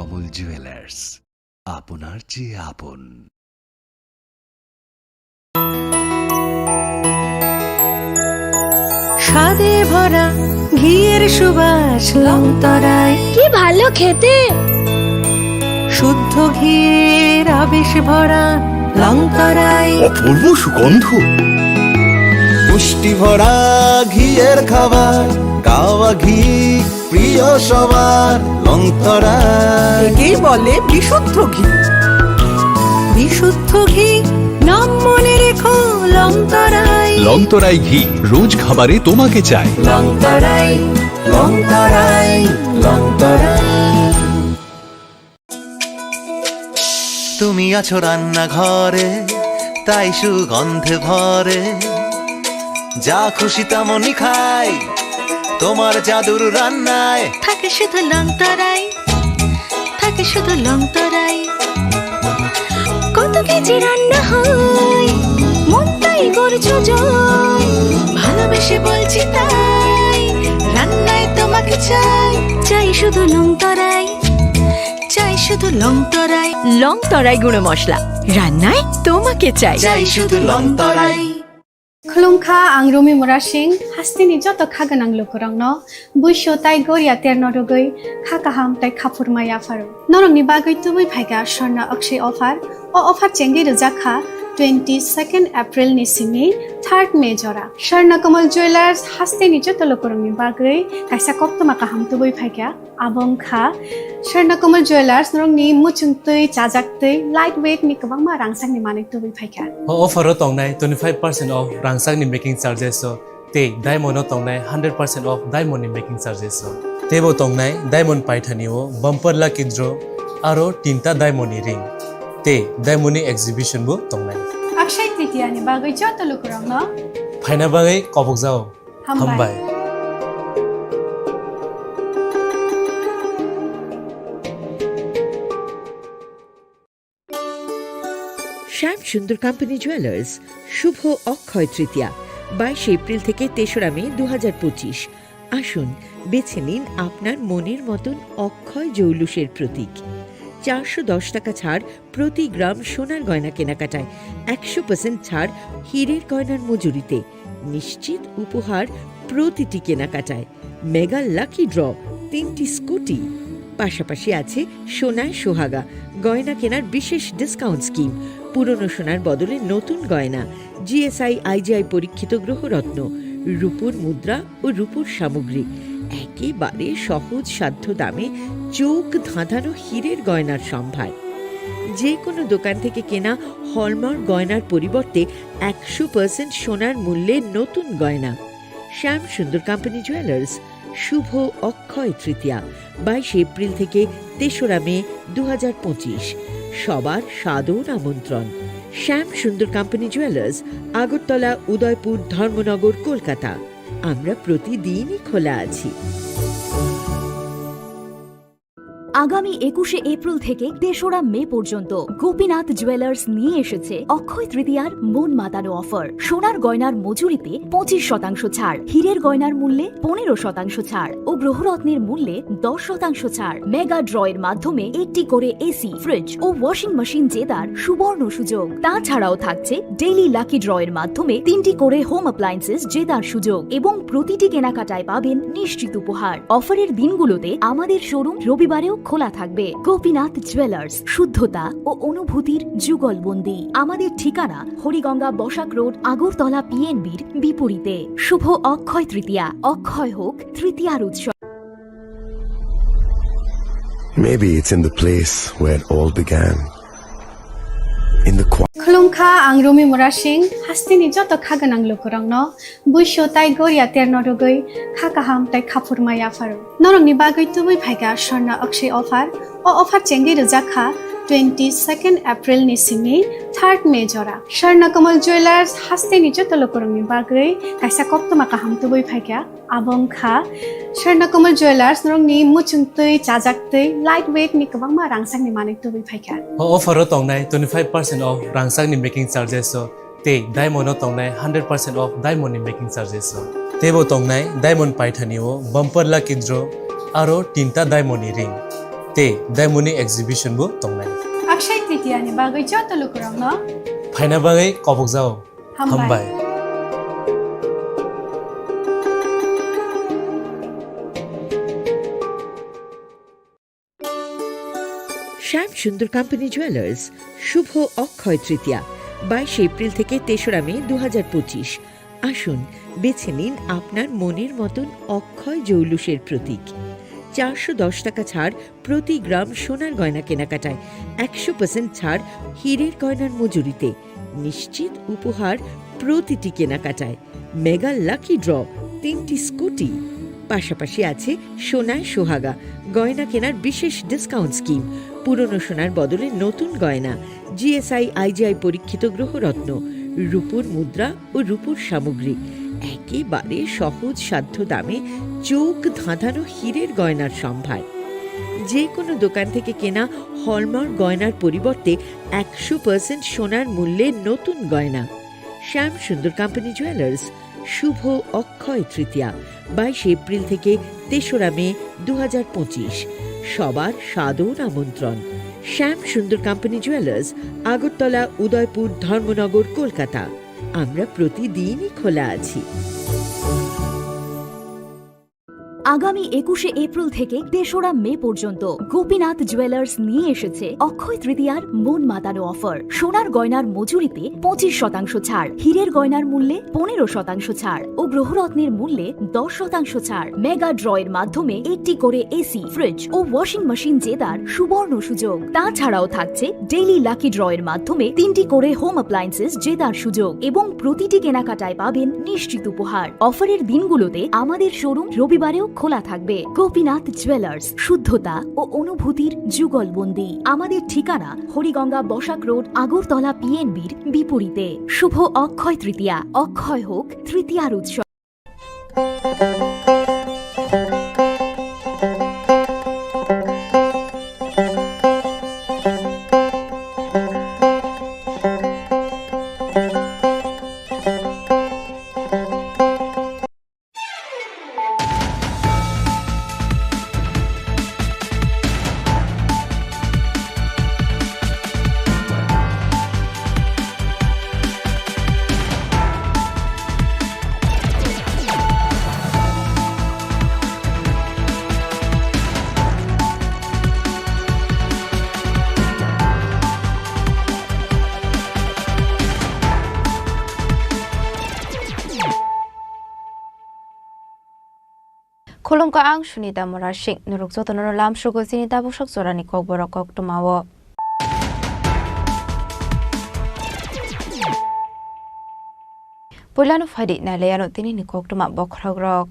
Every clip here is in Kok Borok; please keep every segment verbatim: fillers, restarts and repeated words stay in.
কমল জুয়েলার্স, আপনার চেয়ে আপন। স্বাদে ভরা ঘিয়ের সুবাস লংতরাই। কি ভালো খেতে! শুদ্ধ ঘিয়ের আবেশ ভরা লংতরাই। অপূর্ব সুগন্ধ। পুষ্টি ভরা ঘিয়ের খাবার, গাওয়া ঘি প্রিয় সবার, লংতরাই। একেই বলে বিশুদ্ধ ঘি। বিশুদ্ধ ঘি, নাম মনে রেখো, লংতরাই। লংতরাই ঘি, রোজ খাবারে তোমাকে চাই। লংতরাই, লংতরাই, লংতরাই। তুমি আছো রান্নাঘরে, তাই সুগন্ধে ভরে। যা খুশি তেমনই খাই, তোমার জাদুর রান্নায়। থাকে শুধু লংতরাই, থাকে শুধু লংতরাই। কত কেজি রান্না হয়, মনটাই করছো জয়। ভালোবেসে বলছি তাই, রান্নায় তোমাকে চাই। চাই শুধু লংতরাই, চাই শুধু লংতরাই। লংতরাই গুঁড়ো মশলা, রান্নায় তোমাকে চাই। চাই শুধু লংতরাই। Khulumkha, ang Rumi Murasing, hasteni joto kha gwnang lukurokno buisu tai goria terno rwgwi kha kaham tai kha phurma yapharo. Norokni bagwi tubui phaikha Swarna Akshay offer. O offer chengwi rwjak kha twenty second April ni simi third May jora. Swarna Kamal Jewelers hasteni joto lukurokni bagwi kaisa koktwma kaham tubui phaikha. Abo wngkha Swarna Kamal Jewelers, norokni muchungtwi, chajaktwi, light weight ni kwbangma rangchakni manwi tubui phaikha. O offer o tongnai twenty five percent off rangchakni making charges o, tei diamond o tongnai hundred percent off diamond ni making charges o. Teibo tongnai diamond paithani o bumper lucky draw aro tinta diamond ni ring tei diamond ni exhibition bo tongnai. Akshay Tritiya ni bagwi joto lukurokno phaina bagwi kobokjao. Hambai. Hambai. Shyam Sundar Company Jewelers, শুভ অক্ষয় তৃতীয়া, বাইশে এপ্রিল থেকে তেসরা মে দু হাজার পঁচিশ। আসুন, বেছে নিন আপনার মনের মতন অক্ষয় জৌলুসের প্রতীক। চারশো দশ টাকা ছাড় প্রতি গ্রাম সোনার গয়না কেনাকাটায়, একশো পার্সেন্ট ছাড় হীরের গয়নার মজুরিতে, নিশ্চিত উপহার প্রতিটি কেনাকাটায়, মেগা লাকি ড্র, তিনটি স্কুটি, পাশাপাশি আছে সোনায় সোহাগা, গয়না কেনার বিশেষ ডিসকাউন্ট স্কিম, পুরনো সোনার বদলে নতুন গয়না, জিএসআই আইজিআই পরীক্ষিত গ্রহরত্ন, রূপোর মুদ্রা ও রূপোর সামগ্রী, একেবারে সহজ সাধ্য দামে চোখ ধাঁধানো হীরের গয়নার সম্ভার। যে কোনো দোকান থেকে কেনা হলমার্ক গয়নার পরিবর্তে একশো পার্সেন্ট সোনার মূল্যে নতুন গয়না। শ্যাম সুন্দর কোম্পানি জুয়েলার্স, শুভ অক্ষয় তৃতীয়া, বাইশে এপ্রিল থেকে তেসরা মে দু হাজার পঁচিশ। সবার সাদর আমন্ত্রণ। শ্যাম সুন্দর কোম্পানি জুয়েলার্স, আগরতলা, উদয়পুর, ধর্মনগর, কলকাতা। আমরা প্রতিদিনই খোলা আছি। আগামী একুশে এপ্রিল থেকে তেসরা মে পর্যন্ত গোপীনাথ জুয়েলার্স নিয়ে এসেছে অক্ষয় তৃতীয়ার মন মাতানো অফার। সোনার গয়নার মজুরিতে পঁচিশ শতাংশ ছাড়, হীরের গয়নার মূল্যে পনেরো শতাংশ ছাড় ও গ্রহরত্নের মূল্যে দশ শতাংশ ছাড়। মেগা ড্রয়ের মাধ্যমে একটি করে এসি, ফ্রিজ ও ওয়াশিং মেশিন জেতার সুবর্ণ সুযোগ। তাছাড়াও থাকছে ডেইলি লাকি ড্রয়ের মাধ্যমে তিনটি করে হোম অ্যাপ্লায়েন্সেস জেতার সুযোগ এবং প্রতিটি কেনাকাটায় পাবেন নিশ্চিত উপহার। অফারের দিনগুলোতে আমাদের শোরুম রবিবারেও খোলা থাকবে। গোপীনাথ জুয়েলার্স, শুদ্ধতা ও অনুভূতির যুগলবন্দি। আমাদের ঠিকানা হরিগঙ্গা বসাক রোড, আগরতলা পিএনবির বিপরীতে। শুভ অক্ষয় তৃতীয়া, অক্ষয় হোক তৃতীয়ার উৎসব। Maybe it's in the place where it all began. In the quiet. Khulumkha, ang Rumi Murasing, hasteni joto kha gwnang lukurokno buisu tai goria terno rwgwi kha kaham tai kha phurma yapharo. Norokni bagwi tubui phaikha Swarna Akshay offer. O offer chengwi rwjak kha twenty second April ni simi third May jora. Swarna Kamal Jewelers hasteni joto lukurokni bagwi kaisa koktwma kaham tubui phaikha. Abo wngkha Swarna Kamal Jewelers, norokni muchungtwi, chajaktwi, light weight ni kwbangma rangchakni manwi tubui phaikha. O offer o tongnai twenty five percent off rangchakni making charges o, tei diamond o tongnai hundred percent off diamond ni making charges o. Teibo tongnai diamond paithani o bumper lucky draw aro tinta diamond ni ring. Tei Daimoni exhibition bo tongnai. Akshay Tritiya ni bagwi joto lukurokno phaina bagwi kobokjao. Hambai. Hambai. শ্যাম সুন্দর company jewellers, শুভ অক্ষয় তৃতীয়া, বাইশে এপ্রিল থেকে তেসরা মে দু হাজার পঁচিশ। আসুন, বেছে নিন আপনার মনের মতন অক্ষয় জৌলুসের প্রতীক। চারশো দশ টাকা ছাড় প্রতি গ্রাম সোনার গয়না কেনাকাটায়, একশো পার্সেন্ট ছাড় হীরের গয়নার মজুরিতে, নিশ্চিত উপহার প্রতিটি কেনাকাটায়, মেগা লাকি ড্র, তিনটি স্কুটি, পাশাপাশি আছে সোনায় সোহাগা, গয়না কেনার বিশেষ ডিসকাউন্ট স্কিম, পুরনো সোনার বদলে নতুন গয়না, জিএসআই আইজিআই পরীক্ষিত গ্রহরত্ন, রূপোর মুদ্রা ও রূপোর সামগ্রী, একেবারে সহজ সাধ্য দামে চোখ ধাঁধানো হীরের গয়নার সম্ভার। যে কোনো দোকান থেকে কেনা হলমার্ক গয়নার পরিবর্তে একশো পার্সেন্ট সোনার মূল্যে নতুন গয়না। শ্যাম সুন্দর কোম্পানি জুয়েলার্স, শুভ অক্ষয় তৃতীয়া, বাইশে এপ্রিল থেকে তেসরা মে দু হাজার পঁচিশ। সবার সাদর আমন্ত্রণ। শ্যাম সুন্দর কোম্পানি জুয়েলার্স, আগরতলা, উদয়পুর, ধর্মনগর, কলকাতা। আমরা প্রতিদিনই খোলা আছি। আগামী একুশে এপ্রিল থেকে তেসরা মে পর্যন্ত গোপীনাথ জুয়েলার্স নিয়ে এসেছে অক্ষয় তৃতীয়ার মন মাতানো অফার। সোনার গয়নার মজুরিতে পঁচিশ শতাংশ ছাড়, হীরের গয়নার মূল্যে পনেরো শতাংশ ছাড় ও গ্রহরত্নের মূল্যে দশ শতাংশ ছাড়। মেগা ড্র এর মাধ্যমে একটি করে এসি, ফ্রিজ ও ওয়াশিং মেশিন জেতার সুবর্ণ সুযোগ। তাছাড়াও থাকছে ডেইলি লাকি ড্র এর মাধ্যমে তিনটি করে হোম অ্যাপ্লায়েন্সেস জেতার সুযোগ এবং প্রতিটি কেনাকাটায় পাবেন নিশ্চিত উপহার। অফারের দিনগুলোতে আমাদের শোরুম রবিবারেও খোলা থাকবে। গোপীনাথ জুয়েলার্স, শুদ্ধতা ও অনুভূতির যুগলবন্দি। আমাদের ঠিকানা হরিগঙ্গা বসাক রোড, আগরতলা পিএনবির বিপরীতে। শুভ অক্ষয় তৃতীয়া, অক্ষয় হোক তৃতীয়ার উৎসব। Khulumkha, ang Sunita Murasing. Norok jotono lamsogo chini tabuksak jorani kokborok koktwmao. Puilano phaidi nailaiano tinini koktwma bokhorokrok.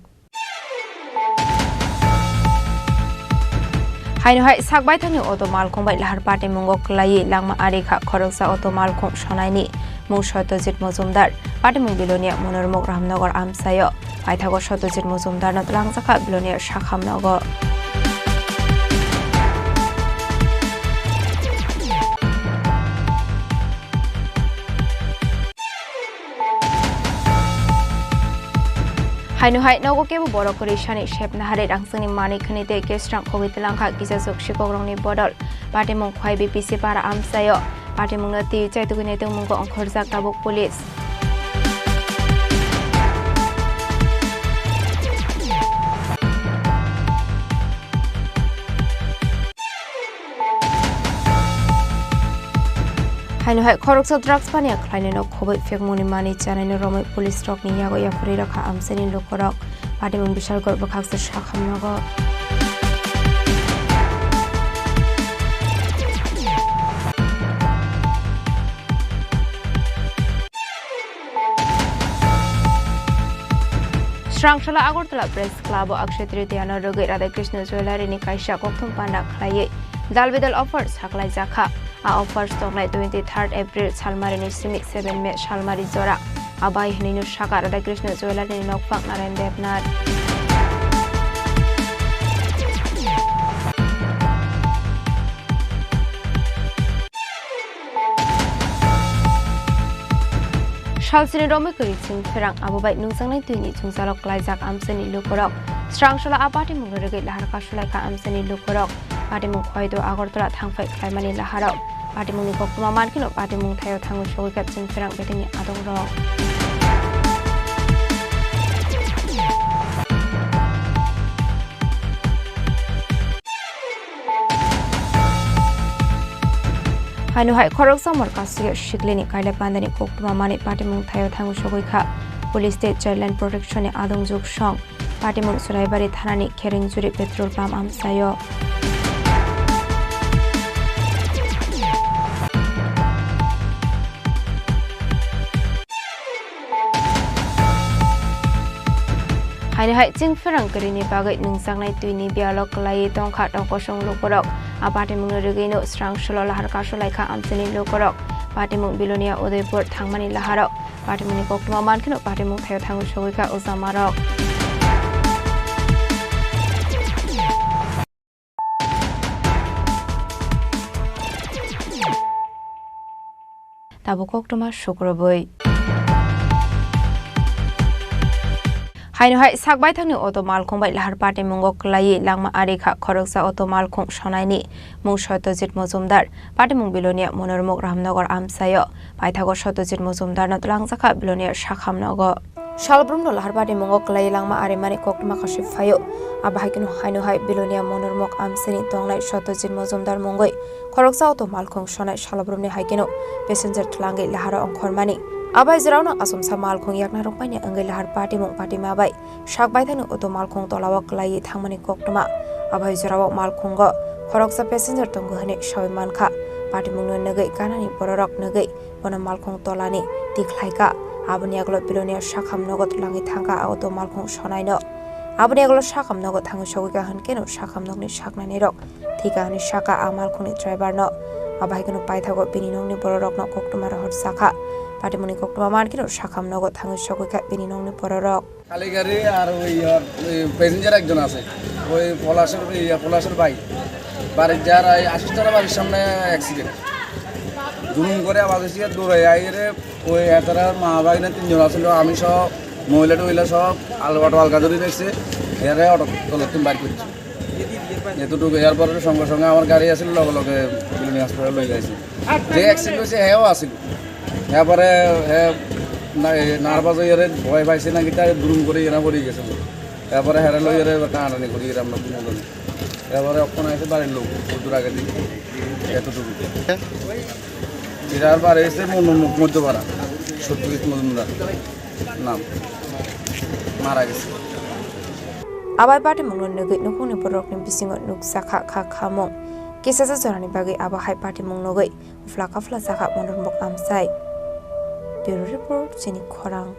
Haino hai sak baithangni auto malkhung bai lahar patimungo kwlaiwi langma ari kha khoroksa auto malkhung sonaini mung Satyajit Mojumdar, patimung Bilonia Monormuk Ramnagar amchaio. Paithago Satyajit Mojumdarno twlangjakha Bilonia Sakham nogo. Haino hai nogo kebo borok kwrwi sani sepna hari rangchakni manwi khwnwi tei kesrang khogwi twlangkha kisachuk sikokrokni bodol. Patimung Khwai B P C para amchaio. Patimungno twi chaitugwi naitugmungo ongkhorjak tabuk police. Haino hai khoroksa drugs paniya khlainaino khoboi phekmungni manwi chanaino romwi police rokni yago yapharwi rwkha amchaini lukurok. Patimung Bishalgarh bwkhaksa Sakham nogo. Srangsala Agartala Press Club o Akshay Tritiya no rwgwi Radhakrishna Jewellery ni kaisa kokthum panda khlaiwi dal bidal offer saklaijakha. A offer tongnai twenty third April salmari ni simi seven May salmari jora. A bai hwnwi no saka Radhakrishna Jewellery ni nokphang Narayan Debnath. Salsini romwi kwrwi chwng pherang abo bai nungjaknai twini chwngsalok klaijak amchaini lukurok. Srangsala a patimungno rwgwi lahar kasulaikha amchaini lukurok. Patimung Khwai do Agartala thangphai khlaimani laharok. Patimungni koktwma mankheno patimung thaio thangwi sogwi kha Chwngpherang bedengni adongrok. Haino hai khoroksa morkasio siklini kaila pandani koktwma manwi patimung thaio thangwi sogwi kha. Police tei Child Line Protection ni adongjwk song patimung Churaibari thanani Kherengjuri petrol pump amchaio. Haino hai Chwngpherang kwrwini bagwi nungjaknai twini biyalo kwlaiwi tongkha tongkosong lukurok. A patimungno rwgwino srang solo lahar kasu laikha amchaini lukurok. Patimung Bilonia Udaipur thangmani laharok. Patimungni koktwma mankheno patimung thaio thangwi sogwi kha ujamarok. Tabuk koktwma sukrubwi. Haino hai sak baithangni auto malkhung bai lahar patimungo kwlaiwi langma ari kha khoroksa auto malkhung sonaini mung Satyajit Mojumdar, patimung Bilonia Monormuk Ramnagar amchaio. Paithago Satyajit Mojumdarno twlangjakha Bilonia sakham nogo. Salobrumno lahar patimungo kwlaiwi langma arimani koktwma kasui phaio. Abo hai kheno haino hai Bilonia Monormuk amchaini tongnai Satyajit Mojumdar mungwi khoroksa auto malkhung sonai salobrumni hai kheno passenger twlangwi laharo ongkhormani. Abo hai jora-o no achomsa malkhung yakna rwkmani wngwi lahar patimung patima bai sak baithangni auto malkhung tolao kwlaiwi thangmani koktwma. Abo hai jora-o malkhungo khoroksa passenger tongo hwnwi saui mankha. Patimungno nugwi ganani bororok nugwi bono malkhung tolani tikhlaikha. Aboni yagulo Bilonia sakham nogo twlangwi thangkha auto malkhung sonaino. Aboni yagulo sakham nogo thangwi sogwikha hwnkhe no sakham nokni saknanirok thika hwnwi sakha a malkhungni driverno. Abo hai kheno paithago bini nokni bororokno koktwma rohor sakha. Patimungni koktwma mankheno sakham nogo thangwi sogwikha bini nokni bororok. খালি গাড়ি আর ওই, আহ, ওই প্যাসেঞ্জার একজন আছে, ওই পলাশের, ওই, আহ, পলাশের ভাই। বাড়ির যার এই আশিস তলা বাড়ির সামনে অ্যাক্সিডেন্ট। দুম করে আবার এসে দৌড়ে আইরে ওই এতারা মা ভাই না তিনজন আছিল, আমি সহ মহিলা টহিলা সব আলবাটো আলগা ধরে দেখছে, এরে অটো তলার তুমি বাইর করছে। এতটুকু, এরপরে সঙ্গে সঙ্গে আমার গাড়ি আছিল, লগে লগে বিল্ডিং হসপিটাল লই যাইছি। যে অ্যাক্সিডেন্ট হয়েছে, হেও আছিল। এরপরে হে না-, এ, নার্ভাস হয়ে এরে ভয় পাইছে নাকি, তাই দুরুম করে এরা পড়ে গেছে। এরপরে হেরে লই এরে টানাটানি করি এরা আমরা দুজন। এরপরে অখন আছে বাড়ির লোক, দূর আগে দিন এতটুকু। এরা আর বাড়ি এসে মন-, মন-, মধ্যপাড়া, সত্যজিৎ মজুমদার নাম, মারা গেছে। Abai patimungno nugwi nukhungni borokni bisingo nukjakha kha khamung. Kisasa jorani bagwi abo hai patimung nugwi ufla kafla jakha Monormuk amchai. Bureau Report, Chini Khorang.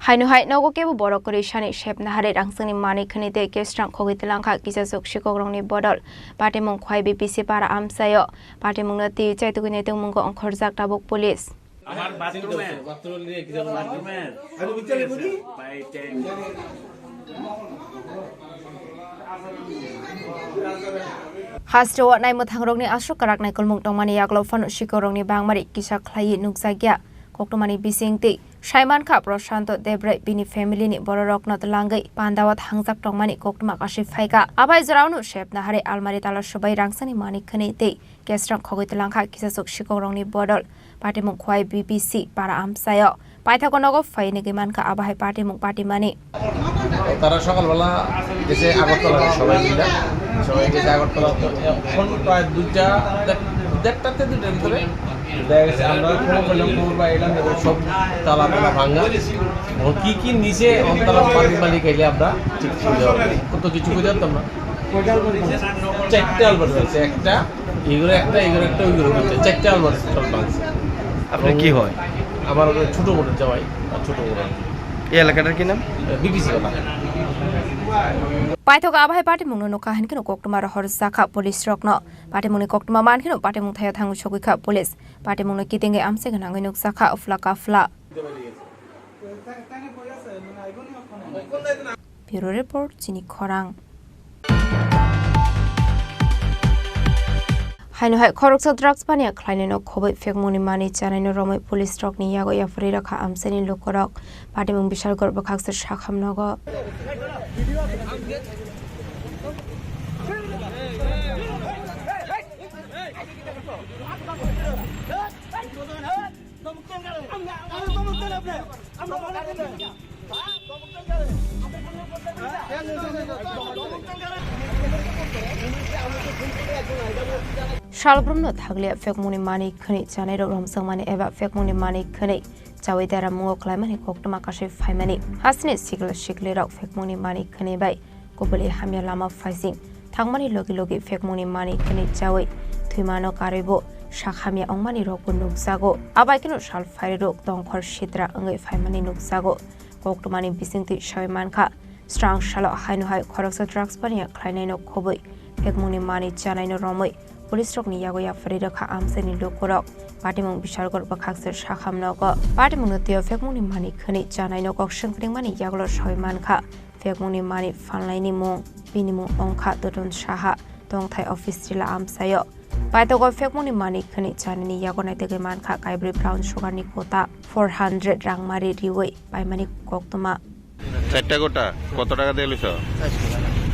Haino hai nogo kebo borok kwrwi sani sep naharwi rangchakni manwi khwnwi tei kesrang khogwi twlangkha kisasuk sikokrokni bodol. Patimung Khwai B P C para amchaio. Patimungno twi chaitugwi naitugmungo ongkhorjak tabuk police. আমার বাথরুমে। বাথরুমে। Hasteo naimwthangrokni aswk kwrak naikolmung tongmani yagulo phano sikorokni bangmari kisa khlaiwi nukjakya. Koktwmani bisingtwi saimankha Prashanto Debrai bini family ni bororokno twlangwi pandao thangjak tongmani koktwma kasui phaikha. Abai jora-o no sep naharwi almari tala swbai rangchakni manwi khwnwi tei kesrang khogwi twlangkha kisasuk sikokrokni bodol. Patimung Khwai B P C para amchaio. Paithago nogo phai nigwi mankha abo hai patimung patimani. তারা সকালবেলা গেছে আগরতলা, সবাই মিলে, সবাই গেছে আগরতলা। এখন প্রায় দুইটা, দেড়-, দেড়টা তে দুইটার ভিতরে দেখা গেছে আমরা খবর পেলাম, খবর পাই এলাম যে সব তালা টালা ভাঙা। এখন কি কি নিচে তারা মালিক মালিক আইলে আমরা ঠিক বুঝতে পারবো। কত কিছু বুঝতে পারতাম না। চারটা আলমারি আছে, একটা এগুলো একটা, এগুলো একটা, ওইগুলো একটা, চারটা আলমারি টোটাল ভাঙছে। আপনার কি হয়? আমার ওই ছোট বোনের জামাই আর ছোট বোন আর কি। এই এলাকাটার কি নাম? বিপিসি এলাকা। Paithok abo hai patimungno nukha hinkhe no koktwma rohor jakha police rokno. Patimungni koktwma mankheno patimung thaya thangwi sogwi kha police. Patimungno kitingwi amchai gwnangwi nukjakha ufla kafla. Bureau Report, Chini Khorang. Haino hai khoroksa drugs paniya khlainai no khoboi phekmungni manwi chanai no romwi police rokni yago yapharwi rakha amchaini lukurok. Patimung Bishalgarh bwkhaksa sakham nogo. Salbrumno thakliya phekmungni manwi khwnwi chanairok romjakmani eba phekmungni manwi khwnwi chawi deramungo khlaimani koktwma kasui phaimani. Hasteni sikla siklirok phekmungni manwi khwnwi bai kubuli hamya lama phaising thangmani logi logi phekmungni manwi khwnwi chawi thwimano karwibo sak hamya wngmani rokbo nukjago. Abaikeno sal phairwirok tongkhor sitra wngwi phaimani nukjago. Koktwmani bisingtwi sawi mankha, srang salo haino hai khoroksa drugs paniya khlainaino khobwi phekmungni manwi chanaino romwi police rokni yago yapharwi rwkha amchaini lukurok. Patimung Bishalgarh bwkhakse sakham nogo. Patimungno twiyo phekmungni manwi khwnwi chanaino kok swngkringmani yagulo sawi mankha, phekmungni manwi phalnaini mung, bini mung wngkha Dodon Saha, tongthai office chila amchaio. Paitogo phekmungni manwi khwnwi chanani yago naitugwi mankha kaibrwi brown sugarni kota, four hundred rangmari riwi paimani koktwma. চারটা গোটা কত টাকা দিয়ে লইছ?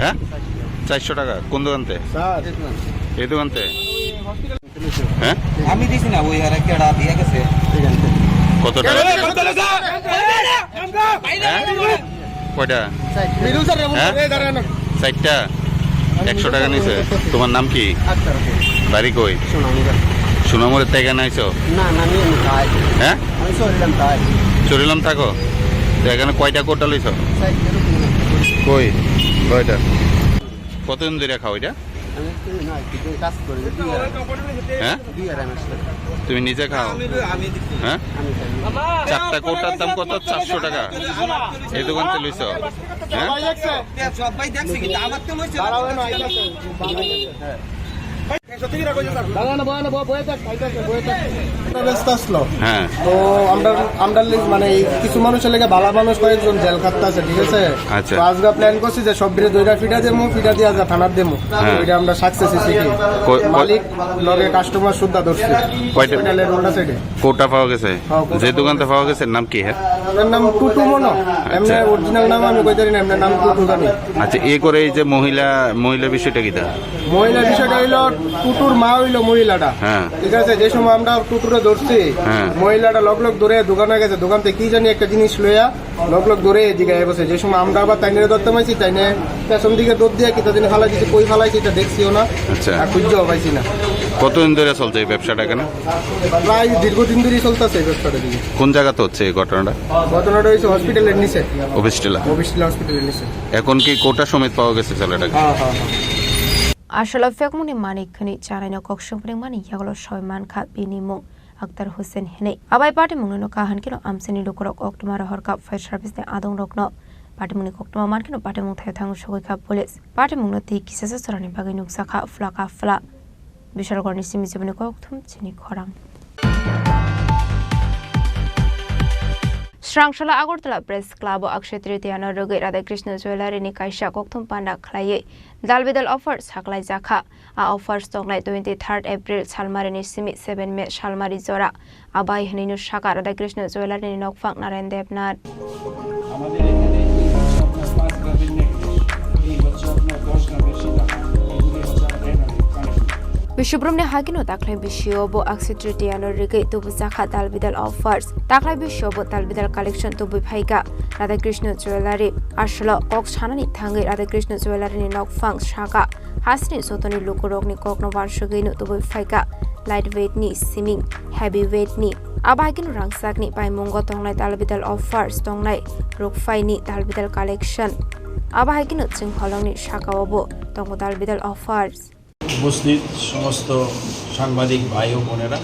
হ্যাঁ, চারশো টাকা। কোন দোকানতে? স্যার। এই দোকানতে? হ্যাঁ। আমি দিছি না, ওই আর একটা দিয়ে গেছে। কত টাকা? হ্যাঁ? কয়টা? মিরু স্যার, হ্যাঁ? এই দাঁড়ান। চারটা? একশো টাকা নিছে। তোমার নাম কি? আক্তার হোসেন। বাড়ি কই? সুনামগঞ্জ। সুনামগঞ্জের থেকে নাইছো? না, না, আমি, আমি খাই। হ্যাঁ? আমি চরিলাম খাই। চরিলাম থাকো? তো এখানে কয়টা কোটা লইছো? চারটা। কই? কয়টা? কতদিন ধরে খাও এটা? আমি তো না, কিছু কাজ করি, দুই আড়াই মাস। হ্যাঁ? দুই আড়াই মাস ধরে। তুমি নিজে খাও? হ্যাঁ? আমি খাই। চারটা কোটার দাম কত? চারশো টাকা। এই দোকান থেকে লইছো? হ্যাঁ? সবাই দেখছে, কিন্তু আমার তো লইছে না। দাঁড়াও, না, আইতাছে। দাঁড়াও, না, বয় না, বয়, বয়ে থাক, খাইতাছে, বয়ে থাক। ব্যস্ত আসলো। হ্যাঁ। তো আমরা, আমরা লি-, মানে, এই কিছু মানুষের লেগে ভালো মানুষ কয়েকজন জেল খাটতে আছে, ঠিক আছে? আচ্ছা। তো আজকে প্ল্যান করছি যে সব বিরে দুইটা ফিটা দেবো, ফিটা দিয়ে আজকে থানার দেবো। হ্যাঁ। এটা আমরা সাকসেস হয়েছি কি? কো-, কো-, মালিক লগে কাস্টমার সুদ্ধা ধরছে। কয়টা? হসপিটালের উল্টা সাইডে। কোটা পাওয়া গেছে? হ্যাঁ, কোটা যে পাওয়া দোকানটা গেছে। পাওয়া গেছে, নাম কি? হ্যাঁ? এর নাম টুটু মনো। এমনি আচ্ছা। অরিজিনাল নাম আমি কইতারি না, এমনি নাম টুটু জানি। আচ্ছা, এ করে এই যে মহিলা, মহিলা বিষয়টা কিতা? মহিলা বিষয়টা হইলো, টুটুর মা হইলো মহিলাটা। হ্যাঁ। ঠিক আছে, যে সময় আমরা টুটুরে ধরছি, হ্যাঁ। মহিলাটা লগ লগ ধরে দোকানে গেছে, দোকান থেকে কি জানি একটা জিনিস লইয়া লগ লগ ধরে এদিকে আইয়া বসে। যে সময় আমরা আবার তাইনে ধরতে পারছি, তাইনে পেছন দিকে দৌড় দিয়ে কিতা দিন ফালাই দিছে, কই ফালাইছে এটা দেখছিও না। আচ্ছা। আর খুঁজেও পাইছি না। কতদিন ধরে চলছে এই ব্যবসাটা এখানে? প্রায় দীর্ঘদিন ধরেই চলতেছে এই ব্যবসাটা দিয়ে। কোন জায়গাতে হচ্ছে এই ঘটনাটা? ঘটনাটা হয়েছে হসপিটালের নিচে। অফিস টিলা? অফিস টিলা হসপিটালের নিচে। এখন কি কোটা সমেত পাওয়া গেছে ছেলেটাকে? হ্যাঁ, হ্যাঁ, হ্যাঁ। Aswk phekmungni manwi khwnwi chanaino kok swngpringmani yagulo sawi mankha bini mung Akhtar Hussain hinwi. Abai patimungno nokha hankhe no amchaini lukurok koktwma rohorkha fire service ni adongrokno. Patimungni koktwma mankheno patimung thaio thangwi sogwikha police. Patimungno twi kisasa chorani bagwi nukjakha phlaka phla. Bishalgarhni simi jiboni kokthum chini khorang. Srangsala Agartala Press Club o Akshay Tritiya no rwgwi Radhakrishna Jewellery ni kaisa kokthum panda khlaiwi dalbidal offer saklaijakha. A offers tongnai twenty third April salmarini simi seven May salmari jora. Abai hwnwi no saka Radhakrishna Jewellery ni nokphang Narayan Debnath. আমাদের এখানে এই হচ্ছে আপনার পাঁচ গ্রামের নেকলেস, এই হচ্ছে আপনার দশ গ্রামের সীতাহার, এগুলি হচ্ছে আপনার এখানে connection. Bishubrumni hagino taklai bisio bo Akshay Tritiya no rigwi tubujakha dalbidal offers. Taklai bisio bo dalbidal collection tubui phaikha Radhakrishna Jewellery. Aswk kok sanani thangwi Radhakrishna Jewellery ni nokphang saka. Hasteni jotoni lukurokni kokno wansugwi no tubui phaikha light weight ni siming heavy weight ni. Abahai khe no rangchakni paimungo tongnai dalbidal offers tongnai rukphaini dalbidal collection. Abahai khe no chwng holongni sakao bo tongo dalbidal offers. উপস্থিত সমস্ত সাংবাদিক ভাই ও বোনেরা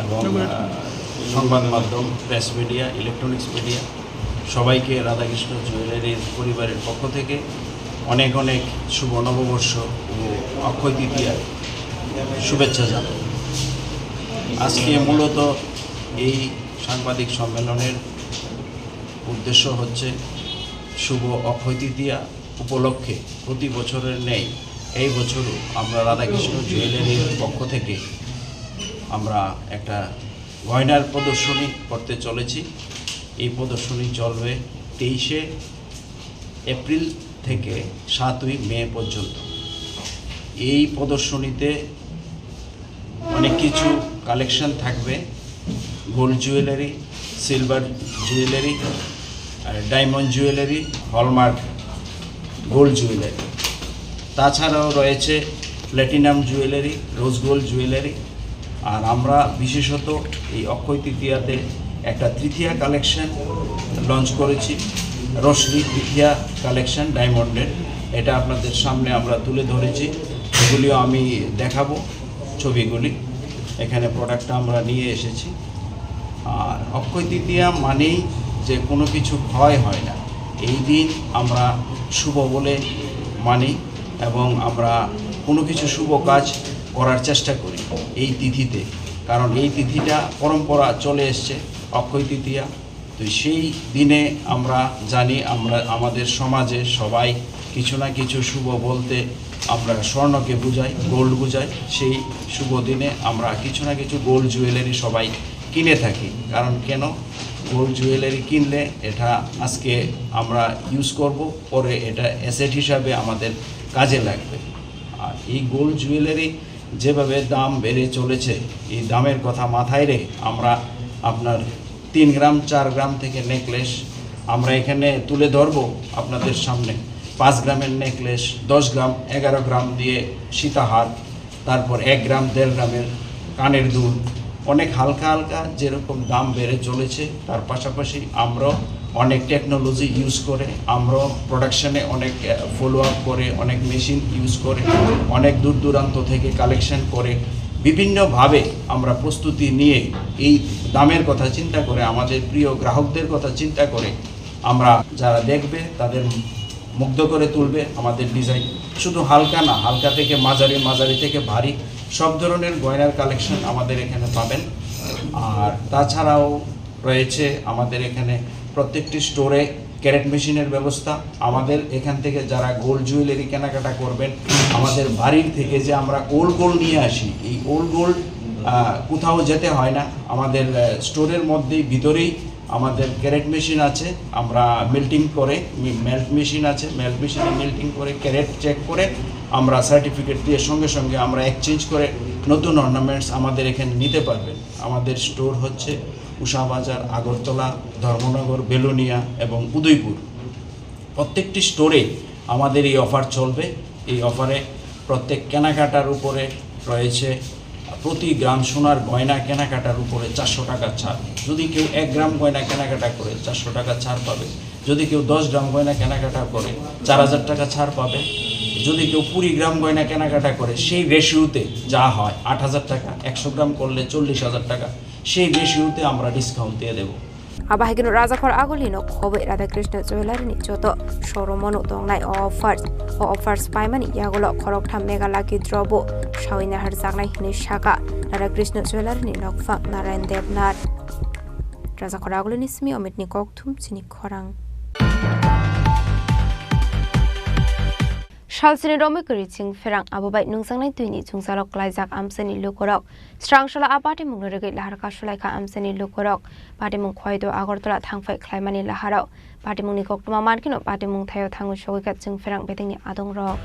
এবং, আহ, সংবাদ মাধ্যম, press media, electronics media, সবাইকে রাধাকৃষ্ণ জুয়েলারির পরিবারের পক্ষ থেকে অনেক অনেক শুভ নববর্ষ ও অক্ষয় তৃতীয়ার শুভেচ্ছা জানাই। আজকে মূলত এই সাংবাদিক সম্মেলনের উদ্দেশ্য হচ্ছে শুভ অক্ষয় তৃতীয়া উপলক্ষে প্রতি বছরের ন্যায় এই বছরও আমরা রাধাকৃষ্ণ জুয়েলারির পক্ষ থেকে আমরা একটা গয়নার প্রদর্শনী করতে চলেছি। এই প্রদর্শনী চলবে তেইশে এপ্রিল থেকে সাতই মে পর্যন্ত। এই প্রদর্শনীতে অনেক কিছু কালেকশন থাকবে, গোল্ড জুয়েলারি, সিলভার জুয়েলারি, আর diamond jewellery, hallmark gold jewellery. তাছাড়াও রয়েছে platinum jewellery, rose gold jewellery. আর আমরা বিশেষত এই অক্ষয় তৃতীয়াতে একটা তৃতীয়া কালেকশন লঞ্চ করেছি, রোশনি তৃতীয়া কালেকশন ডায়মন্ডের। এটা আপনাদের সামনে আমরা তুলে ধরেছি, এগুলিও আমি দেখাবো ছবিগুলি। এখানে প্রোডাক্টটা আমরা নিয়ে এসেছি। আর অক্ষয় তৃতীয়া মানেই যে কোনো কিছু ক্ষয় হয় না, এই দিন আমরা শুভ বলে মানি এবং আমরা কোনো কিছু শুভ কাজ করার চেষ্টা করি এই তিথিতে, কারণ এই তিথিটা পরম্পরা চলে এসছে অক্ষয় তৃতীয়া। তো সেই দিনে আমরা জানি, আমরা আমাদের সমাজে সবাই কিছু না কিছু শুভ বলতে আমরা স্বর্ণকে বুঝাই, গোল্ড বুঝাই। সেই শুভ দিনে আমরা কিছু না কিছু গোল্ড জুয়েলারি সবাই কিনে থাকি। কারণ কেন? গোল্ড জুয়েলারি কিনলে এটা আজকে আমরা ইউজ করব, পরে এটা অ্যাসেট হিসাবে আমাদের কাজে লাগবে। আর এই গোল্ড জুয়েলারি যেভাবে দাম বেড়ে চলেছে, এই দামের কথা মাথায় রেখে আমরা আপনার তিন গ্রাম, চার গ্রাম থেকে নেকলেস আমরা এখানে তুলে ধরবো আপনাদের সামনে। পাঁচ গ্রামের নেকলেস, দশ গ্রাম, এগারো গ্রাম দিয়ে সীতাহার, তারপর এক গ্রাম, দেড় গ্রামের কানের দুল, অনেক হালকা হালকা যেরকম দাম বেড়ে চলেছে, তার পাশাপাশি আমরাও অনেক টেকনোলজি ইউজ করে, আমরাও প্রোডাকশনে অনেক, আহ, ফলো আপ করে, অনেক মেশিন ইউজ করে, অনেক দূর দূরান্ত থেকে কালেকশন করে, বিভিন্নভাবে আমরা প্রস্তুতি নিয়ে এই দামের কথা চিন্তা করে, আমাদের প্রিয় গ্রাহকদের কথা চিন্তা করে আমরা যারা দেখবে তাদের মুগ্ধ করে তুলবে আমাদের ডিজাইন। শুধু হালকা না, হালকা থেকে মাঝারি, মাঝারি থেকে ভারী, সব ধরনের গয়নার কালেকশন আমাদের এখানে পাবেন। আর তাছাড়াও রয়েছে আমাদের এখানে প্রত্যেকটি স্টোরে ক্যারেট মেশিনের ব্যবস্থা। আমাদের এখান থেকে যারা গোল্ড জুয়েলারি কেনাকাটা করবেন, আমাদের বাড়ির থেকে যে আমরা ওল্ড গোল্ড নিয়ে আসি, এই ওল্ড গোল্ড কোথাও যেতে হয় না, আমাদের আহ, স্টোরের মধ্যেই, ভিতরেই আমাদের ক্যারেট মেশিন আছে, আমরা মেল্টিং করে, মি-, মেল্ট মেশিন আছে, মেল্ট মেশিনে মেল্টিং করে, ক্যারেট চেক করে আমরা সার্টিফিকেট দিয়ে সঙ্গে সঙ্গে আমরা এক্সচেঞ্জ করে নতুন অর্নামেন্টস আমাদের এখানে নিতে পারবেন। আমাদের স্টোর হচ্ছে উষা বাজার, আগরতলা, ধর্মনগর, বেলোনিয়া এবং উদয়পুর। প্রত্যেকটি স্টোরে আমাদের এই অফার চলবে। এই অফারে প্রত্যেক কেনাকাটার উপরে রয়েছে প্রতি গ্রাম সোনার গয়না কেনাকাটার উপরে চারশো টাকা ছাড়। যদি কেউ এক গ্রাম গয়না কেনাকাটা করে, চারশো টাকা ছাড় পাবে। যদি কেউ দশ গ্রাম গয়না কেনাকাটা করে, চার হাজার টাকা ছাড় পাবে। যদি কেউ কুড়ি গ্রাম গয়না কেনাকাটা করে, সেই রেশিওতে যা হয়, আট হাজার টাকা, একশো গ্রাম করলে চল্লিশ হাজার টাকা, সেই রেশিওতে আমরা ডিসকাউন্ট দিয়ে দেবো। Abo hai kheno Rajakhor Agulino khobwi Radhakrishna Jewellery ni joto showroom-o no tongnai o offers. O offers paimani yagulo khoroktham Mega Lucky Draw bo sawi naharjaknai hwnwi sakha Radhakrishna Jewellery ni nokphang Narayan Debnath. Rajakhor Agulini simi Omitni kokthum chini khorang. Salsini romwi kwrwi chwng pherang, abo bai nungjaknai twini jwngjalo klaijak amchaini lukurok. Srang salo a patimungno rwgwi lahar kasulaikha amchaini lukurok. Patimung Khwaido Agartala thangphai khlaimani laharok. Patimungni koktwma mankhe no patimung thaio thangwi sogwikha chwng pherang betengni adongrok.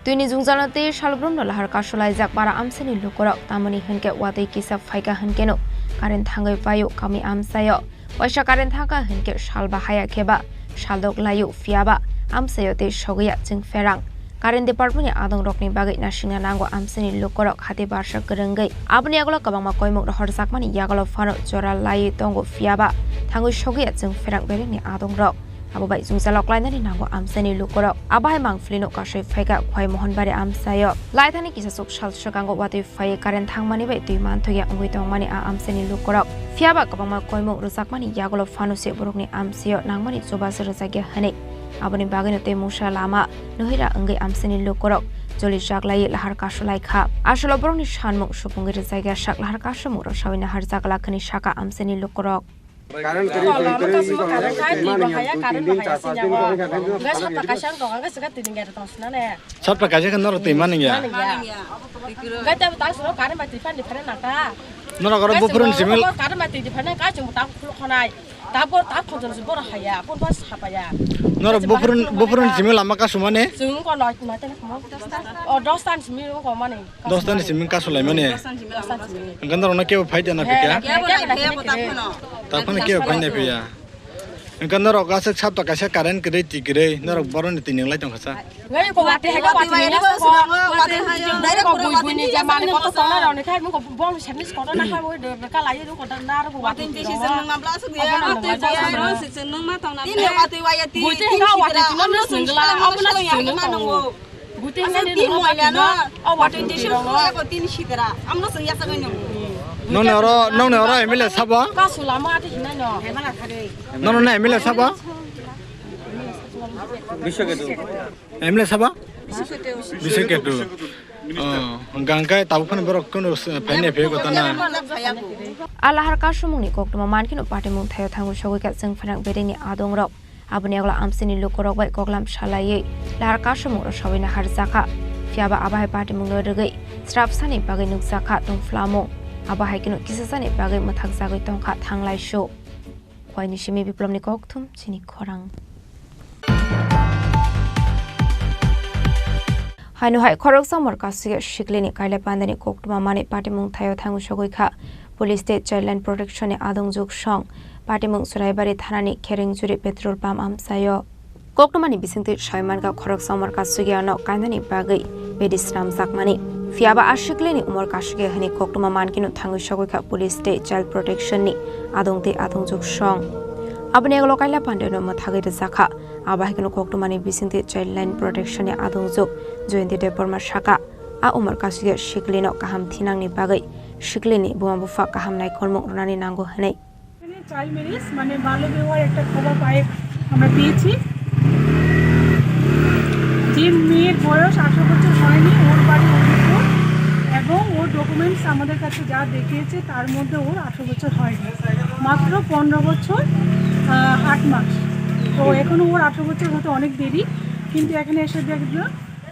Twini jwngjalo tei salbrumno lahar kasulaijak para amchaini lukurok, tamoni hwnkhe watwi kisa phaikha hwnkhe no current thangwi paio kami amchaio. Waisa current thangkha hwnkhe sal bahaya khe ba saldok laio, phiya ba amchaio tei sogwiya chwng pherang. Current department ni adongrokni bagwi naisingna nango amchaini lukurok hati barsa kwrwngwi. Aboni yagulo kwbangma koimung rohorjakmani yagulo phano jora laiwi tongo, phiya ba thangwi sogwiya chwng pherang belengni adongrok. Abo bai jwngjalo klainani nango amchaini lukurok. Abo hai mangphlino kasui phaikha Khwai Mohonbari amchaio. Laithani kisachuk sal swkango watwi phaiwi current thangmani bai twi manthokya wngwi tongmani a amchaini lukurok. Phiya ba kwbangma koimung rwjakmani yagulo phano se borokni amchaio nangmani chubachu rwjakya hwnwi. Aboni bagwino tei mungsa lama nohira wngwi amchaini lukurok jolijak laiwi lahar kasulaikha. Asolo borokni sanmung supungwi rwjakya sak lahar kasumung rok sawi naharjak lakhani sakha amchaini lukurok. Current kwrwi, kwrwi, kwrwi, current khai, twi bahaya, current bahaya sini, tin din, char panch din, current khai, khai, khai. Gas sapta kaisa ang tongo, gas ka tin din gari tong sina ne. Sapta kaisa khe norok twi mani ya? Mani ya. Gas ta ta suro current bai twi pan di phare nang ta. Norok oro buphuruni simi. Kare mai twi di phai nai, kai chwng ta khuluk khanai. Ta bor ta khonjor si bor haya, bor ba sapaya. Norok buphuruni, buphuruni simi lama kasumani. Chwng ko noi noi tele khamo. O dos tan simi ko mani. Dos tan simi kasulaimani. Dos tan simi. Hwnkhe norokno kebo phai de na phikya? Kebo nai phaya bo ta phano. Ta phano kebo phai nai phiya. Hwnkhe norok aswk sabta kaisa current kwrwi twi kwrwi norok boroni twi nwnglai tongkha sa. Ngai ko wati hai ko wati ni ko wati hai direct ko bui bui ni je mani koto tona roni khai mo ko bol semis koto na khai mo de ka lai ru koto na ru ko wati ni se nang mabla su ya wati ni se nang ma tong na. Tin wati waya ti. Bui te ka wati ni no sungla abuna sungla. Buting nani tin moila no. O wating tin sung ya ko tin sitra. Amno sung ya sa ngai no. Nong ne oro, nong ne oro M L A sabo? Ka sulamo ati hinai no. Nong ne M L A sabo? Biswa ketu. M L A sabo? Biswa ketu. Oh, gangkai tabuk phano borok kono phaina phe kota na. A lahar kasumungni koktwma mankhe no patimung thaio thangu sogwi kha chwng phanang bedeni adongrok. Aboni yagulo amchaini lukurok bai koklam salaiwi lahar kasumung rwsaui naharjakha. Phiyaba abo hai patimungno rwgwi srapsani bagwi nukjakha tongphlamung. Abo hai kheno kisasani bagwi mwthakjagwi tongkha thanglaisu. Khoini simi Biplomni kokthum chini khorang. Haino hai khoroksa morka suya siklini kaila pandani koktwma mani patimung thaio thangu sogwi kha. Police tei Childline Protection ni adongjwk song. Patimung Churaibari thanani Kherengjuri petrol pump amchaio. Koktwmani bisingtwi saimankha khoroksa morka sugiyano kainani bagwi bedi swnamjakmani. Phiyaba a siklini umor kasugya hwnwi koktwma mankhe no thangwi sogwi kha police tei child protection ni adong tei adongjwk song. Aboni yagulo kaila pandeno mwthagwi rwjakha. Abo hai kheno koktwmani bisingtwi Childline Protection ni adongjwk Jayanta Debbarma sakha, a umor kasugya siklino kaham thinangni bagwi siklini buma bupha kaham naikolmung rwnani nango hwnwi. এখানে child marriage মানে বাল্য বিবাহের একটা খবর পাই, আমরা পেয়েছি। যে মেয়ের বয়স আঠারো বছর হয়নি, ওর বাড়ি উদয়পুর, এবং ওর ডকুমেন্টস আমাদের কাছে যা দেখিয়েছে তার মধ্যে ওর আঠারো বছর হয়নি, মাত্র পনেরো বছর আহ, আট মাস। তো এখনো ওর আঠারো বছর হতে অনেক দেরি, কিন্তু এখানে এসে দেখলাম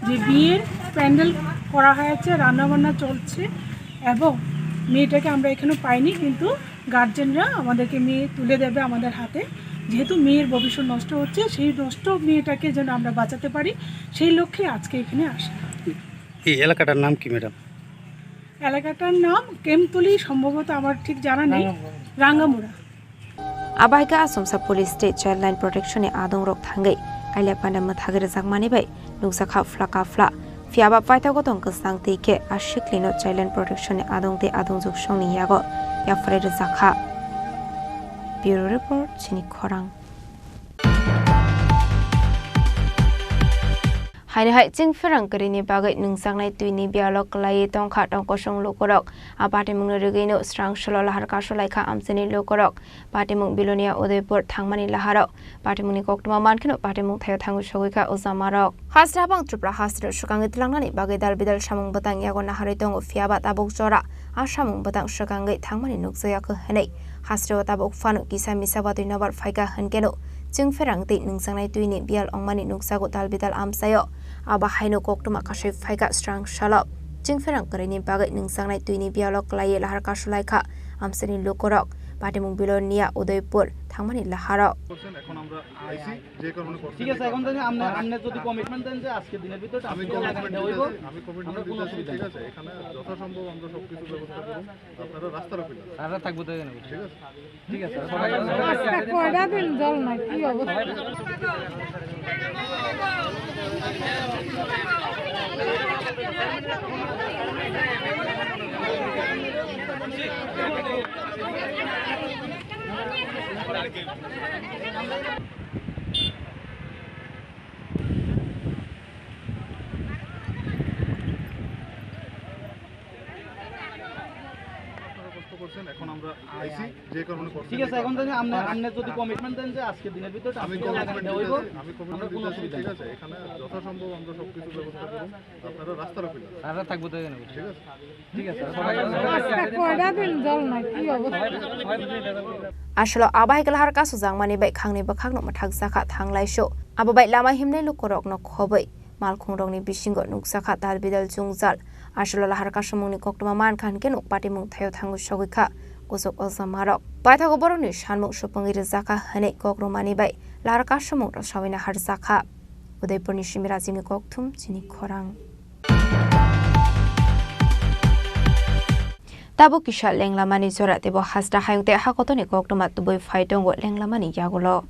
যে বিয়ের প্যান্ডেল করা হয়েছে, রান্নাবান্না চলছে এবং মেয়েটাকে আমরা এখনো পাইনি, কিন্তু গার্জেনরা আমাদেরকে মেয়ে তুলে দেবে আমাদের হাতে। যেহেতু মেয়ের ভবিষ্যৎ নষ্ট হচ্ছে, সেই নষ্ট মেয়েটাকে যেন আমরা বাঁচাতে পারি, সেই লক্ষ্যে আজকে এখানে আসা। এই এলাকাটার নাম কি, ম্যাডাম? এলাকাটার নাম কেমতলি, সম্ভবত আমার ঠিক জানা নেই, রাঙ্গামুড়া। Abo hai khe Asomsa Police tei Childline Protection ni adongrok thangwi kaila panda mwthagwi rwjakmani bai nukjakha phla ka phla. Phiyaba paithago tong kwchang twi khe a siklino Childline Protection ni adong tei adongjwk songni yago yapharwi rwjakha. Bureau Report, chini khorang. Haino hai chwngpherang kwrwini bagwi nungjaknai twini biyalo kwlaiwi tongkha tongkosong lukurok. A patimungno rwgwino srang solo lahar kasu laikha amchaini lukurok. Patimung Bilonia Udaipur thangmani laharo patimungni koktwma mankheno patimung thaio thangwi sogwi kha ujamarok. Hasteo habang Tripura hasteo swkangwi twlangnani bagwi dal bidal samung bwtang yago naharwi tongo, phiyaba tabuk jora a samung bwtang swkangwi thangmani nukjakya hwnwi. Hasteo tabuk phano kisa misa watwi nobar phaikha hwnkeno chwngpherang tei nungjaknai twini biyal wngmani nukjago dal bidal amchaio. Abo haino koktwma kasui phaikha srang salo. Chwngpherang kwrwini bagwi nungjaknai twini biyalo kwlaiwi lahar kasu laikha amchaini lukurok. Patimung Bilonia Udaipur thangmani laharo. করছেন, এখন আমরা আইসি, যে কারণে করছেন, ঠিক আছে, এই এখন কারণে। যদি আপনি, আপনি যদি কমিটমেন্ট দেন যে আজকের দিনের ভিতরে আমি আপনি কমিটমেন্ট লাগাই দেওয়া দিতে হইব, আছি, আমি কমিটমেন্ট আমরা দিতে কোনো আছি, অসুবিধা ঠিক নেই। আছে, এখানে যথাসম্ভব আমরা সবকিছুর ব্যবস্থা করব। আপনারা রাস্তার ওপরে না। তারা থাকবো তো এখানে। ঠিক আছে? ঠিক আছে। আজকে কয়টা দিন জল নাই, কি অবস্থা? আপনারা কষ্ট করছেন, এখন আমরা আইসি, যে কারণে করছেন, ঠিক আছে, এই এখন কারণে। যদি আপনি, আপনি যদি কমিটমেন্ট দেন যে আজকের দিনের ভিতরে আমি আপনি কমিটমেন্ট লাগাই দেওয়া দিতে হইব, আছি, আমি কমিটমেন্ট আমরা কোনো দিতে আছি, অসুবিধা ঠিক নেই। আছে, এখানে যথাসম্ভব আমরা সবকিছু ব্যবস্থা করব। আপনারা রাস্তার ওপরে না। তারা থাকবো তো এখানে। ঠিক আছে? ঠিক আছে। আজকে কয়টা দিন জল নাই, কি অবস্থা? Asolo abo hai khe lahar kasu jakmani bai khangni bwkhakno mwthakjakha thanglaisu. Abo bai lama himnai lukurokno khobwi Malkhungrokni bisingo nukjakha dal bidal jwngjal. Aswkno lahar kasamungni koktwma mankha hinkhe nuk patimung thaio thangwi sogwi kha kuchuk ojamarok. Paithago borokni sanmung supungwi rwjakha hwnwi kok rwmani bai lahar kasamung rwsawina harjakha. Udaipurni Simi Rajibni kokthum chini khorang. Tabuk kisa lenglamani jora teibo hasta hayung tei hakotorni koktwma tubui phai tongo lenglamani yagulo.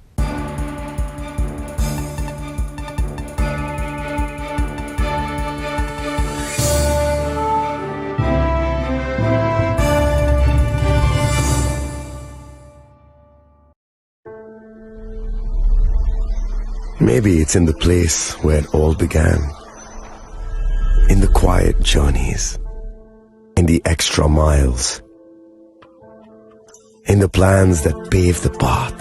Maybe it's in the place where it all began. In the quiet journeys, in the extra miles, in the plans that pave the path,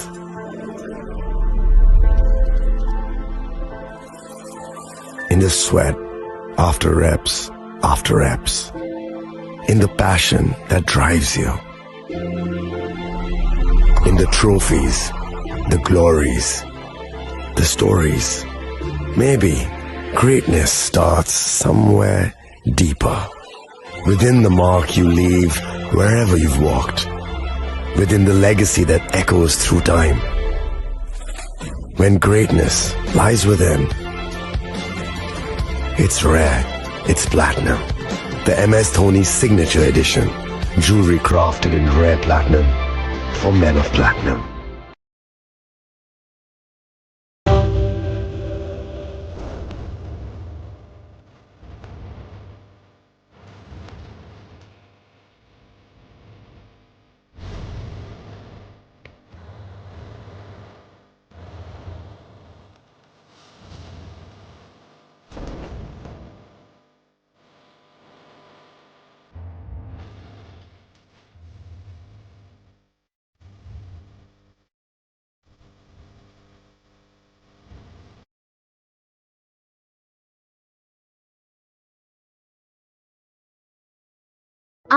in the sweat after reps after reps, in the passion that drives you. In the trophies, the glories, the stories. Maybe greatness starts somewhere deeper. Within the mark you leave wherever you've walked. Within the legacy that echoes through time. When greatness lies within, it's rare, it's platinum. The M S Dhoni Signature Edition. Jewelry crafted in rare platinum for men of platinum.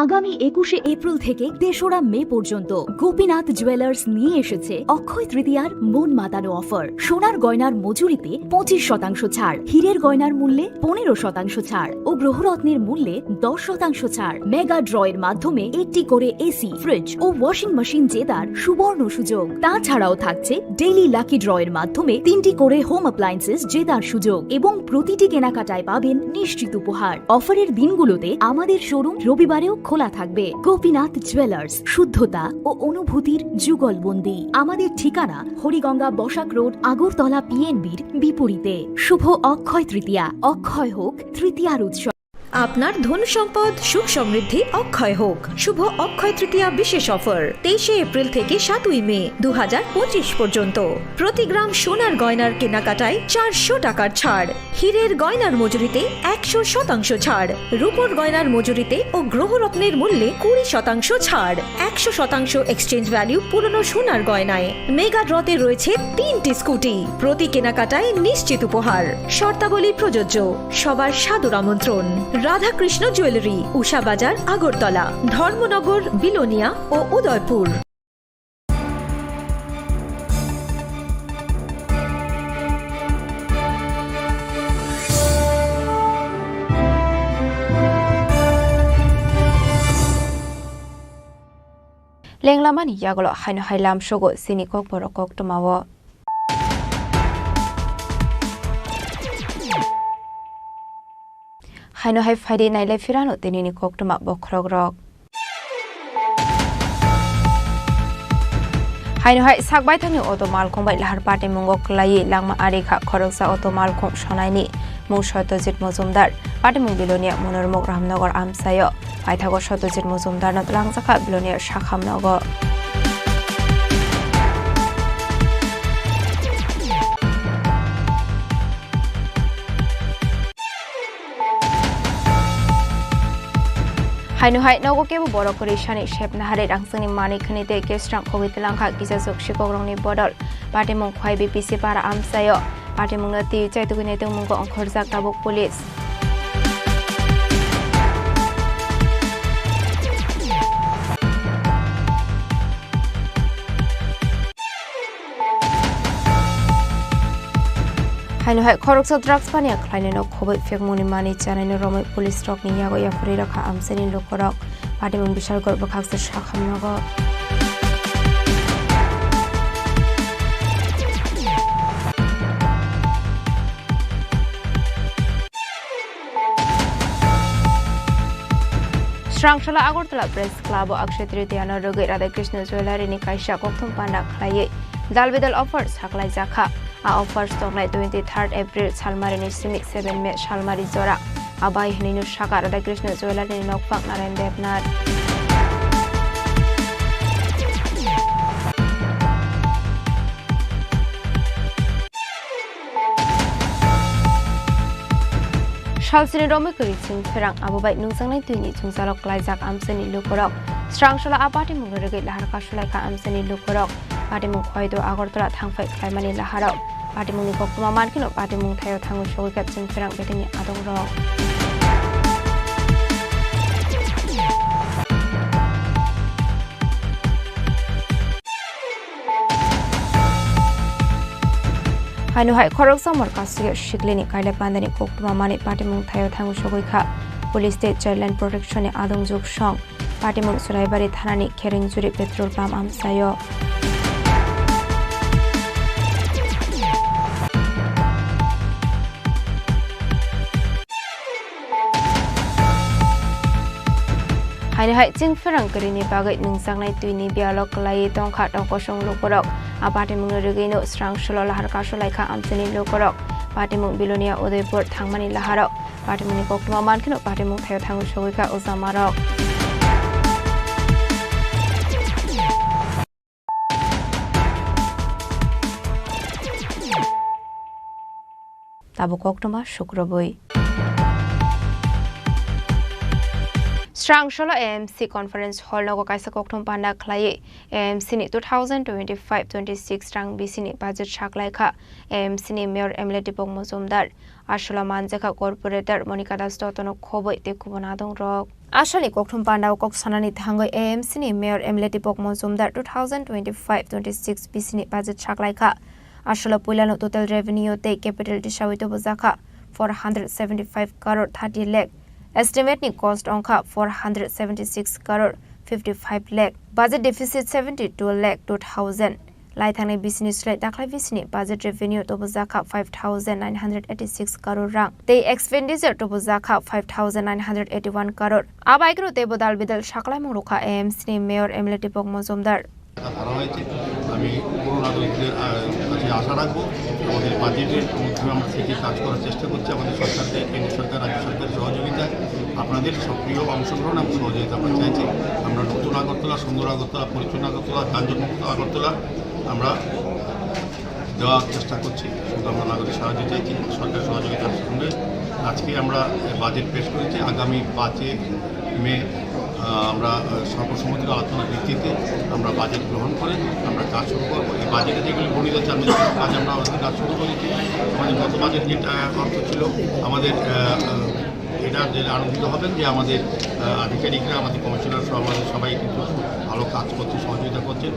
আগামী একুশে এপ্রিল থেকে তেসরা মে পর্যন্ত গোপীনাথ জুয়েলার্স নিয়ে এসেছে অক্ষয় তৃতীয়ার মন মাতানো অফার। সোনার গয়নার মজুরিতে পঁচিশ শতাংশ ছাড়, হীরের গয়নার মূল্যে পনেরো শতাংশ ছাড় ও গ্রহরত্নের মূল্যে দশ শতাংশ ছাড়। মেগা ড্রয়ের মাধ্যমে একটি করে এসি, ফ্রিজ ও ওয়াশিং মেশিন জেতার সুবর্ণ সুযোগ। তাছাড়াও থাকছে ডেইলি লাকি ড্রয়ের মাধ্যমে তিনটি করে হোম অ্যাপ্লায়েন্সেস জেতার সুযোগ এবং প্রতিটি কেনাকাটায় পাবেন নিশ্চিত উপহার। অফারের দিনগুলোতে আমাদের শোরুম রবিবারেও খোলা থাকবে। গোপীনাথ জুয়েলার্স, শুদ্ধতা ও অনুভূতির যুগলবন্দি। আমাদের ঠিকানা হরিগঙ্গা বসাক রোড, আগরতলা পিএনবির বিপরীতে। শুভ অক্ষয় তৃতীয়া, অক্ষয় হোক তৃতীয়ার উৎসব। আপনার ধন সম্পদ সুখ সমৃদ্ধি অক্ষয় হোক। শুভ অক্ষয় তৃতীয়া বিশেষ অফার, তেইশে এপ্রিল থেকে সাতই মে দু হাজার পঁচিশ পর্যন্ত। প্রতি গ্রাম সোনার গয়নার কেনাকাটায় চারশো টাকার ছাড়, হীরের গয়নার মজুরিতে একশো শতাংশ ছাড়, রূপোর গয়নার মজুরিতে ও গ্রহরত্নের মূল্যে কুড়ি শতাংশ ছাড়, একশো শতাংশ এক্সচেঞ্জ ভ্যালু পুরনো সোনার গয়নায়। মেগা ড্রতে রয়েছে তিনটি স্কুটি, প্রতি কেনাকাটায় নিশ্চিত উপহার। শর্তাবলী প্রযোজ্য। সবার সাদর আমন্ত্রণ। রাধাকৃষ্ণ জুয়েলারি, উষা বাজার, আগরতলা, ধর্মনগর, বিলোনিয়া ও Udaipur. Lenglamani yagulo haino hai lamsogo chini kokborok koktwmao. Haino hai phaidi nailai phirano tinini koktwma bokhorokrok. Haino hai sak baithangni auto malkhung bai lahar patimungo kwlaiwi langma ari kha khoroksa auto malkhung sonaini mung Satyajit Mojumdar, patimung Bilonia Monormuk Ramnagar amchaio. Paithago Satyajit Mojumdarno twlangjakha Bilonia sakham nogo. Haino hai nogo kebo borok kwrwi sani sep naharwi rangchakni manwi khwnwi tei kesrang khogwi twlangkha kisachuk sikokrokni bodol. Patimung Khwai B P C para amchaio. Patimungno twi chaitugwi nai tongmungo ongkhorjak tabuk police. Haino hai khoroksa drugs paniya khlainai no khoboi phekmungni mani chanai no romwi police rok ni yago yapharwi rakha amchaini lukurok. Patimung Bishalgarh bwkhaksa sakham nogo. Srangsola Agartala Press Club o Akshay Tritiya no rwgwi Radhakrishna Jewellery ni kaisa kokthum panda khlaiwi dal bidal offer saklaijakha. A offers tongnai twenty third April salmari ni simi seven May salmari jora. Abai hinwi no saka Radhakrishna Jewellery ni nokphang Narayan Debnath. Salsini romwi kwrwi chwng pherang abo bai nungjaknai twini chwngsalok klaijak amchaini lukurok. Srangsola a patimungno rwgwi lahar kasulaikha amchaini lukurok. Patimung Khwaido Agartala thangphai khlaimani laharok. Patimungni koktwma mankheno patimung thaio thangwi sogwikha chwng pherang betini adongrok. Haino hai khoroksa morka sugya siklini kaila pandani koktwma manwi patimung thaio thangwi sogwikha. Police tei Childline Protection ni adongjwk song. Patimung Churaibari thanani Kherengjuri petrol pump amchaio. Haini hai chwng pherang kwrwini bagwi nungjaknai twini biyalo kwlaiwi tongkha tongkosong lukurok. A patimungni rwgwino Srangsola lahar kasulaikha amchaini lukurok. Patimung Bilonia Udaipur thangmani laharok. Patimungni koktwma mankheno patimung thaio thangwi sogwikha o jamarok. Tabuk koktwma sukrobwi. Srangsola A M C Conference Hall nogo kaisa kokthum panda khlaiwi A M C ni two thousand twenty-five twenty-six rang bisini budget saklaikha A M C ni Mayor M L A Deepak Majumdar. Aswla manjakha corporator Monika Das Dotto no khoboi tei kubun adongrok. Aswlani kokthum pandao kok sanani thangwi A M C ni Mayor M L A Deepak Majumdar two thousand twenty-five twenty-six bisini budget saklaikha. Aswla puilano total revenue tei capital tisawi tubujakha four hundred seventy-five crore thirty lakh. Estimate ni cost wngkha four hundred seventy-six crore fifty-five lakh. Budget deficit seventy-two lakh two thousand. Laithangni bisini slai dakhla bisini budget revenue tubujakha five thousand nine hundred eighty-six crore rang tei expenditure tubujakha five thousand nine hundred eighty-one crore. Abaikru teibo dal bidal saklaimung rwkha A M C ni Mayor M L A Deepak Majumdar. ধরা হয়েছে। আমি পুরো নাগরিকদের, আহ, কাছে আশা রাখবো, আমাদের বাজেটের মধ্যে আমরা থেকে কাজ করার চেষ্টা করছি। আমাদের সরকারকে, কেন্দ্র সরকার, রাজ্য সরকারের সহযোগিতা, আপনাদের সক্রিয় অংশগ্রহণ এবং সহযোগিতা আমরা চাইছি। আমরা নতুন আগরতলা, সুন্দর আগরতলা, পরিচ্ছন্ন আগরতলা, যানজটমুক্ত আগরতলা আমরা দেওয়ার চেষ্টা করছি। শুধু আমরা নাগরিক সাহায্য চাইছি, সরকারের সহযোগিতার সঙ্গে। আজকে আমরা বাজেট পেশ করেছি। আগামী পাঁচে মে, আহ, আমরা, আহ, সর্বসম্মতির আলোচনার ভিত্তিতে আমরা বাজেট গ্রহণ করে আমরা কাজ শুরু করবো। এই বাজেটে যেগুলি বর্ণিত আছে, আমি কাজ আমরা already কাজ শুরু করেছি। আমাদের গত বাজেট যেটা অর্থ ছিল, আমাদের, আহ, আহ, এটা জেনে আনন্দিত হবেন যে আমাদের, আহ, আধিকারিকরা, আমাদের কমিশনার সহ আমাদের সবাই কিন্তু খুব ভালো কাজ করছে, সহযোগিতা করছে।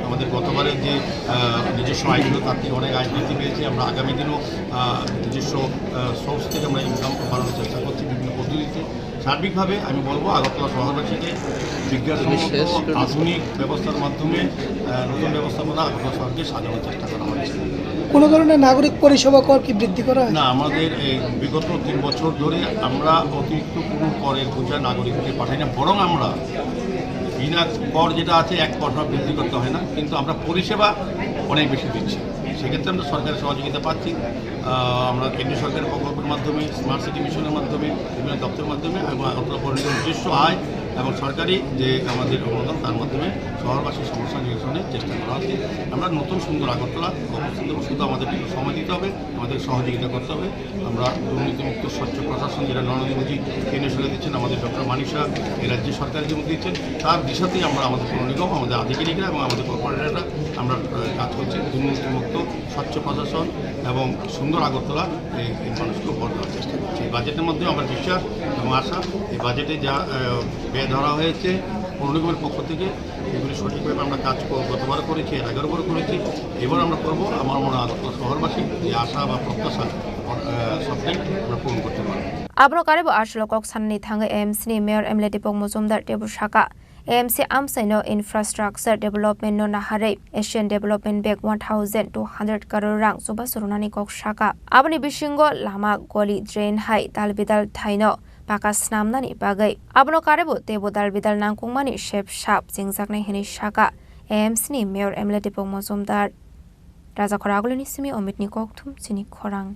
আমাদের গতবারের যে, আহ, নিজস্ব আয় ছিল, তার থেকে অনেক আয় বৃদ্ধি পেয়েছে। আমরা আগামী দিনও, আহ, নিজস্ব, আহ, সোর্স থেকে আমরা ইনকাম বাড়ানোর চেষ্টা করছি বিভিন্ন পদ্ধতিতে। সার্বিকভাবে আমি বলবো, আগরতলা শহরবাসীকে বিজ্ঞানসম্মত আধুনিক ব্যবস্থার মাধ্যমে, আহ, নতুন ব্যবস্থাপনা আগরতলা শহরকে সাজানোর চেষ্টা করা হচ্ছে। কোনো ধরনের নাগরিক পরিষেবা কর কি বৃদ্ধি করা হয়? না, আমাদের এই বিগত তিন বছর ধরে আমরা অতিরিক্ত কোনো করের বোঝা নাগরিককে পাঠাই না, বরং আমরা বিনা কর যেটা আছে এক পয়সা বৃদ্ধি করতে হয় না, কিন্তু আমরা পরিষেবা অনেক বেশি দিচ্ছি। সেক্ষেত্রে আমরা সরকারের সহযোগিতা পাচ্ছি। আহ, আমরা কেন্দ্রীয় সরকারের প্রকল্পের মাধ্যমে, স্মার্ট সিটি মিশনের মাধ্যমে, বিভিন্ন দপ্তরের মাধ্যমে এবং আগরতলা পৌর নিগমের নিজস্ব আয় এবং সরকারি যে আমাদের অনুদান, তার মাধ্যমে শহরবাসীর সমস্যা নিরসনের চেষ্টা করা হচ্ছে। আমরা নতুন সুন্দর আগরতলা গঠন করতে শুধু আমাদের একটু সময় দিতে হবে, আমাদের সহযোগিতা করতে হবে। আমরা দুর্নীতিমুক্ত স্বচ্ছ প্রশাসন, যেটা নরেন্দ্র মোদী কেন্দ্রীয় সরকার দিচ্ছেন, আমাদের ডক্টর মানিক সাহা এই রাজ্য সরকার যেমন দিচ্ছেন, তার দিশাতেই আমরা আমাদের পৌর নিগম, আমাদের আধিকারিকরা এবং আমাদের কর্পোরেটররা আমরা, আহ, কাজ করছি। দুর্নীতিমুক্ত স্বচ্ছ প্রশাসন এবং সুন্দর আগরতলা এই, এই মানুষকে উপহার দেওয়ার চেষ্টা করছি। এই বাজেটের মধ্যে আমার বিশ্বাস এবং আশা, এই বাজেটে যা, আহ, ব্যয় ধরা হয়েছে, পৌর নিগমের পক্ষ থেকে এগুলি সঠিকভাবে আমরা কাজ কর-, গতবার করেছি, এর আগেরবারও করেছি, এবার আমরা করবো। আমার মনে হয় আগরতলা শহরবাসী যে আশা বা প্রত্যাশা, আহ, সবটাই আমরা পূরণ করতে পারবো। Abro karebo aswk kok sanani thangwi A M C ni Mayor M L A Deepak Majumdar teibo saka, A M C amchaino infrastructure development no naharwi Asian Development Bank one thousand two hundred crore rang chubachu rwnani kok saka. Aboni bisingo lama, goli, drain hai dalbidal thaino paka snamnani bagwi. Abono karebo teibo dalbidal nangkukmani sep sap chengjaknai hwnwi saka A M C ni Mayor M L A Deepak Majumdar. Rajakhor Agulini simi Omitni kokthum chini khorang.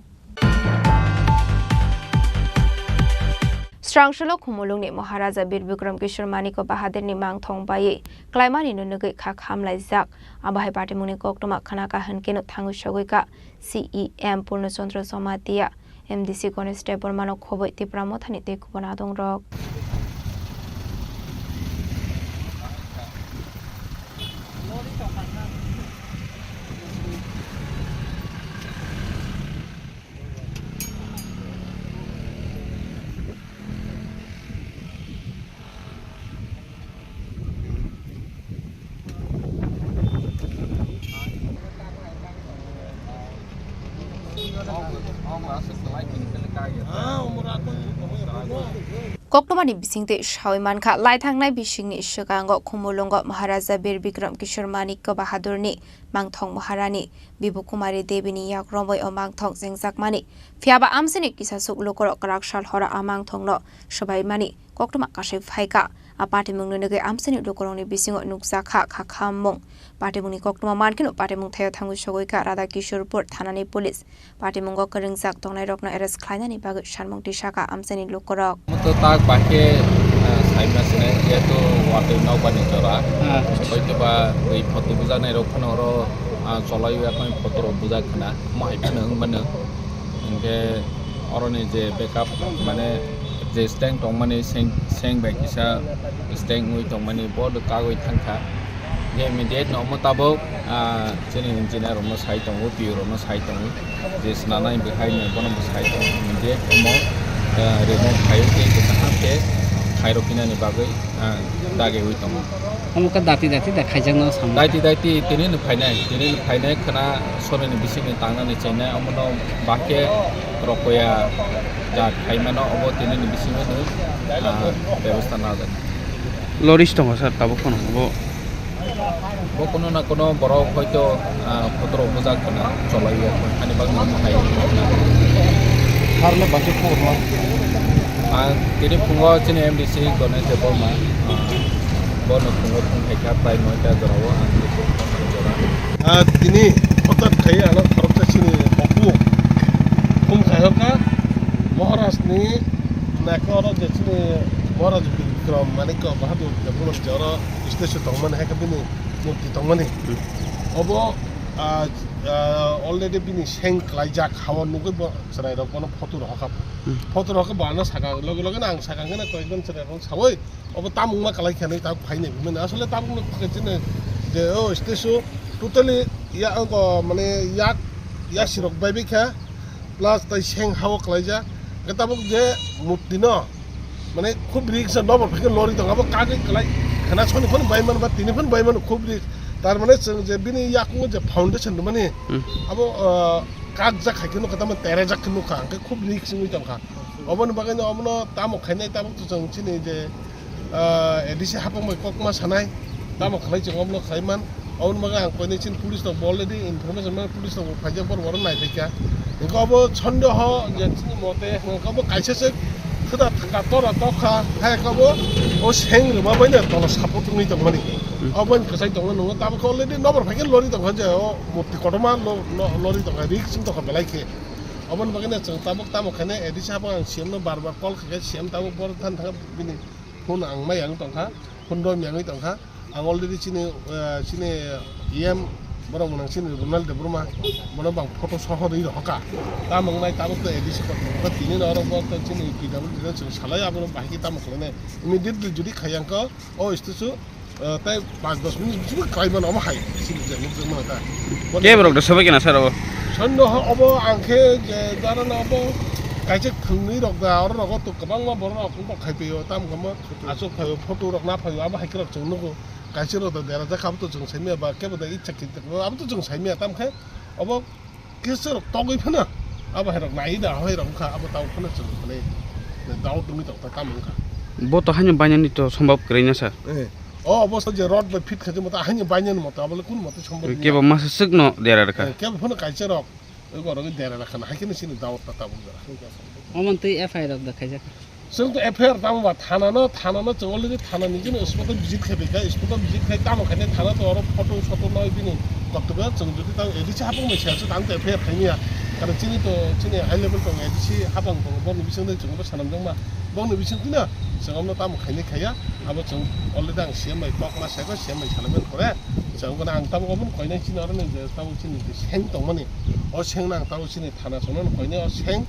Srangsalok Khumulwngni Maharaja Bir Bikram Kishore Manikya Bahadur ni mangthong baiwi klaimani no nugwi kha khamlaijak. Abo hai patimungni koktwma khna kha hwnkhe no thangwi sogwi kha C E M Purno Chandra Jamatia, M D C Ganesh Debbarmano khobwi Tipra Mothani tei kubun adongrok. Koktwmani bisingtwi sawi mankha, lai thangnai bisingni swkango Khumulwngo Maharaja Bir Bikram Kishore Manikya Bahadurni mangthong Maharani Bibu Kumari Debini yak romwi o mangthong chengjakmani. Phiyaba amchaini kisasuk lukurok kwrak sal horo a mangthongno swbaimani koktwma kasui phaikha. A patimungni nugwi amchaini lukurokni bisingo nukjakha kha khammung. Patimungni koktwma mankheno patimung thaio thangwi sogwi kha Radha Kishorpur thanani police. Patimungo kwrwngjak tongnairokno arrest khlainani bagwi sanmung tisakha amchaini lukurok. Moto tak bahai khe, ah, saima sinai, jehetu watwi nokbar ni jora. Ah. Hoitoba twi photo bujaknairok phano oro, ah, cholaiwi aphano photo rok bujak khna, omo hai phano wng mano. Hinkhe oroni je backup, mane je stand tongmani seng, seng bai kisa stand wngwi tongmani bo kagwi thangkha. Hinkhe immediate no omo tabuk, ah, chini engineer rokno sai tongo, P O rokno sai tongo, je swnamnai bwkhai no bono bo sai tongo, immediate omo, ah, remove khai tei kaham khe khairok hinani bagwi, ah, dagiwi tongo. Omo khe dati dati da khaijakno samung. Daiti daiti tini no phainai, tini no phainai khwna sonini bisingni tangnani chengnai, omono bahai khe rokoya ja khaimano obo tini ni bisingo no, ah, bebosta najak. Loris tongo sir, tabuk phano bo. Bo kuno na kuno borok hoito, ah, photo rok bujak khwna cholai ya, ani bagwi no hai. Harle basi khobor ma. Ang tini phungo chini M D C Ganesh Debbarma, ah, bono phungo phung hai kha prai noita jora o ang tini phung jora. Ah, tini hothat khai ano khoroksa chini opu phung khai kha Maharaj ni naikhe oro je chini Maharaj Bikram Manikya Bahadur Debbarma je oro statue tongmani hai khe bini murti tongmani. Hmm. Obo, ah, ah, already bini seng klaijak, hao nugwi bo chwrairok bono photo rohorkha. Hmm. Photo rohorkha bo ano sakha, loge loge no ang sakha hwnkheno koyekjon chwrairok sawi obo tamungma kalai khe hinwi tabuk phainai hwnmani. Asole tabukno khe chini je o statue totally ya, o, mane yak, yasirok bai bai kha. Plus tai seng hao klaijak. Hwnkhe tabuk je murti no, mane khub risk se nobor phaikhe lori tongo, abo kagwi klai khwna soni phano bai mano ba tini phano bai mano, khub risk. Tar mane chwng je bini yakungo je foundation rwmani, hmm, abo, ah, kakjak hai khe nukha, tamo terejak khe nukha, hwnkhe khub risk wngwi tongkha. Oboni bagwi no omono tamo khainai, tabuk to chwng chini je ah, A D C hapang bai kokma sanai, tamo khlai chwng omono khlai man. Oboni bagwi ang koinwi chini police rok bo already information mano, police rok bo phaijak, borok bono nai phaikha. Hwnkhe obo sondeho je chini mote, hwnkhe obo kaisa se khwda thangkha, tora tokha, hai khe obo o seng rwma bai no tola support wngwi tongmani. Hmm. Obo bai kwchai tongna nungo, tabuk already nobor phaikhe lori tongkha je o murti kotorma lo-, lo-, lori tongkha, risk wng tongkha belai khe. Oboni bagwi no chwng tabuk tamo khainai A D C hapang ang C M no bar bar call khaikha, C M tabuk boro thani thangkha bini. Phone ang mai ang tongkha, phone rw miyangwi tongkha. Ang already chini, eh, chini E M borok mwnang chini Ronald Debbarma, bono bang photo soho rwi rohorkha. Tamo wngnai tabuk to A D C kotor tini no oro bo to chini P W D no chwng salai abono bahai khe tamo khlainai. Immediately jodi khaiya wngkha o statue, eh, tai panch dos minute bisingo khlai mano omo hai chini je nukjakmano ta. Kebo rok da sobai kena sir obo? Sonno ho obo ang khe je jara no obo Kaisa thwngnwi rok da, oro rogo to kwbangma borok rok wngkok khai phaio, tamo khe mo aswk phaio, photo rok na phaio, abo hai khe rok chwng nugo. Kaisa rok da dera jakha abo to chwng saimaya ba, kebo da icha khe abo to chwng saimaya, tamo khe obo kisa rok togwi phano abo hai rok nai da, hai rok wngkha, abo tamo phano chwng phano doubt wngwi tongkha, tamo wngkha. Bo to haino bainani to sombab kwrwi na sir. Eh, o obo je rod bai fit khaji moto haino bainani moto, abo le kun moto sombab niya. Kebo masa swkno dera rwkha. Eh, kebo phano kaisa rok. Ego oro dera rakha na, hai khe no chini daot ta tabuk jora. Omo twi F I R rok da khaijak. Chwng to F I R tamo ba thana no, thana no chwng already thana ni jino spot o visit khai phaikha, spot o visit khai tamo khai thana to oro photo soto noi bini koktwma chwng jodi tang A D C hapung mai siya chwng tang to F I R khai niya. Karon chini to chini high level tong A D C hapang tong boni bising de chwng bo sanam jong ma. Boni bising twi na chwng amno tamo khai ni khaiya, abo chwng already ang C M bai kok ma sego, C M bai salaimani pore. Chwng gana ang tabuk obo koinai chini oro ni je tabuk chini je seng tongmani. O seng no ang tabuk chini thana chwngno koinai o seng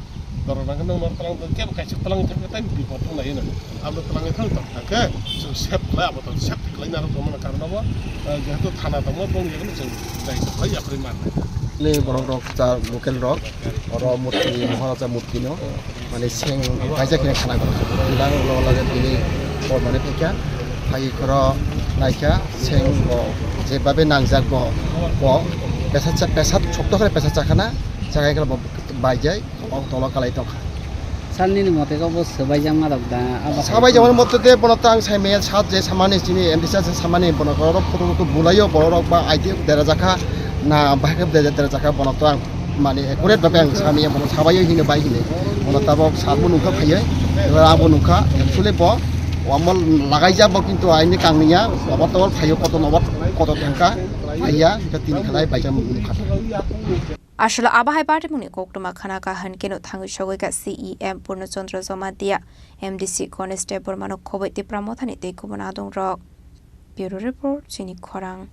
dorok nang nang nor tlang tong kebo kaisa tlang thang tai bipot thang lai no. Abo tlang thang tong thang khe chwng sep khlai abo to sep khlai nang tongmani karon obo, eh, jehetu thana tongmo bong yagno chwng dai khlai yapri man. Ni borok rok cha local rok oro murti Maharaja murti no. Mane seng kaisa khe khana gorok. Tang ulo ulo je bini por mane phaikha, phai khoro naikha seng bo je babe nangjak bo, bo pesat sa-, pesat sokto khare pesat chakhana, chakhai khoro bo baijai, o tolo kalai tongkha. Sal nini mote khe bo swbaijak ma rok da, abo hai sabai jaboni mote de bono tang sai maya sat je samani chini M D C samani bono khoro photo photo bulaio borok ba idea dera jakha na bahai khe dera jakha bono tang. Mane accurate babe ang samiya bono sabaio hino bai hino. Bono tabok salbo nungkha phaiye. Abo nungkha actually bo wamol lagaijak bo kintu aini kangniya. Obo tobor phaiyo koto nobo koto thangkha. Phaiya hingkha tini khalai baijak nungkha. Aswk abo hai party mungni koktwma khana kha hwn keno thangwi sogwi kha C E M Purno Chandra Jamatia, M D C Ganesh Debbarmano khobwi Tipra Mothani tei kubun adongrok. Bureau Report, Chini Khorang.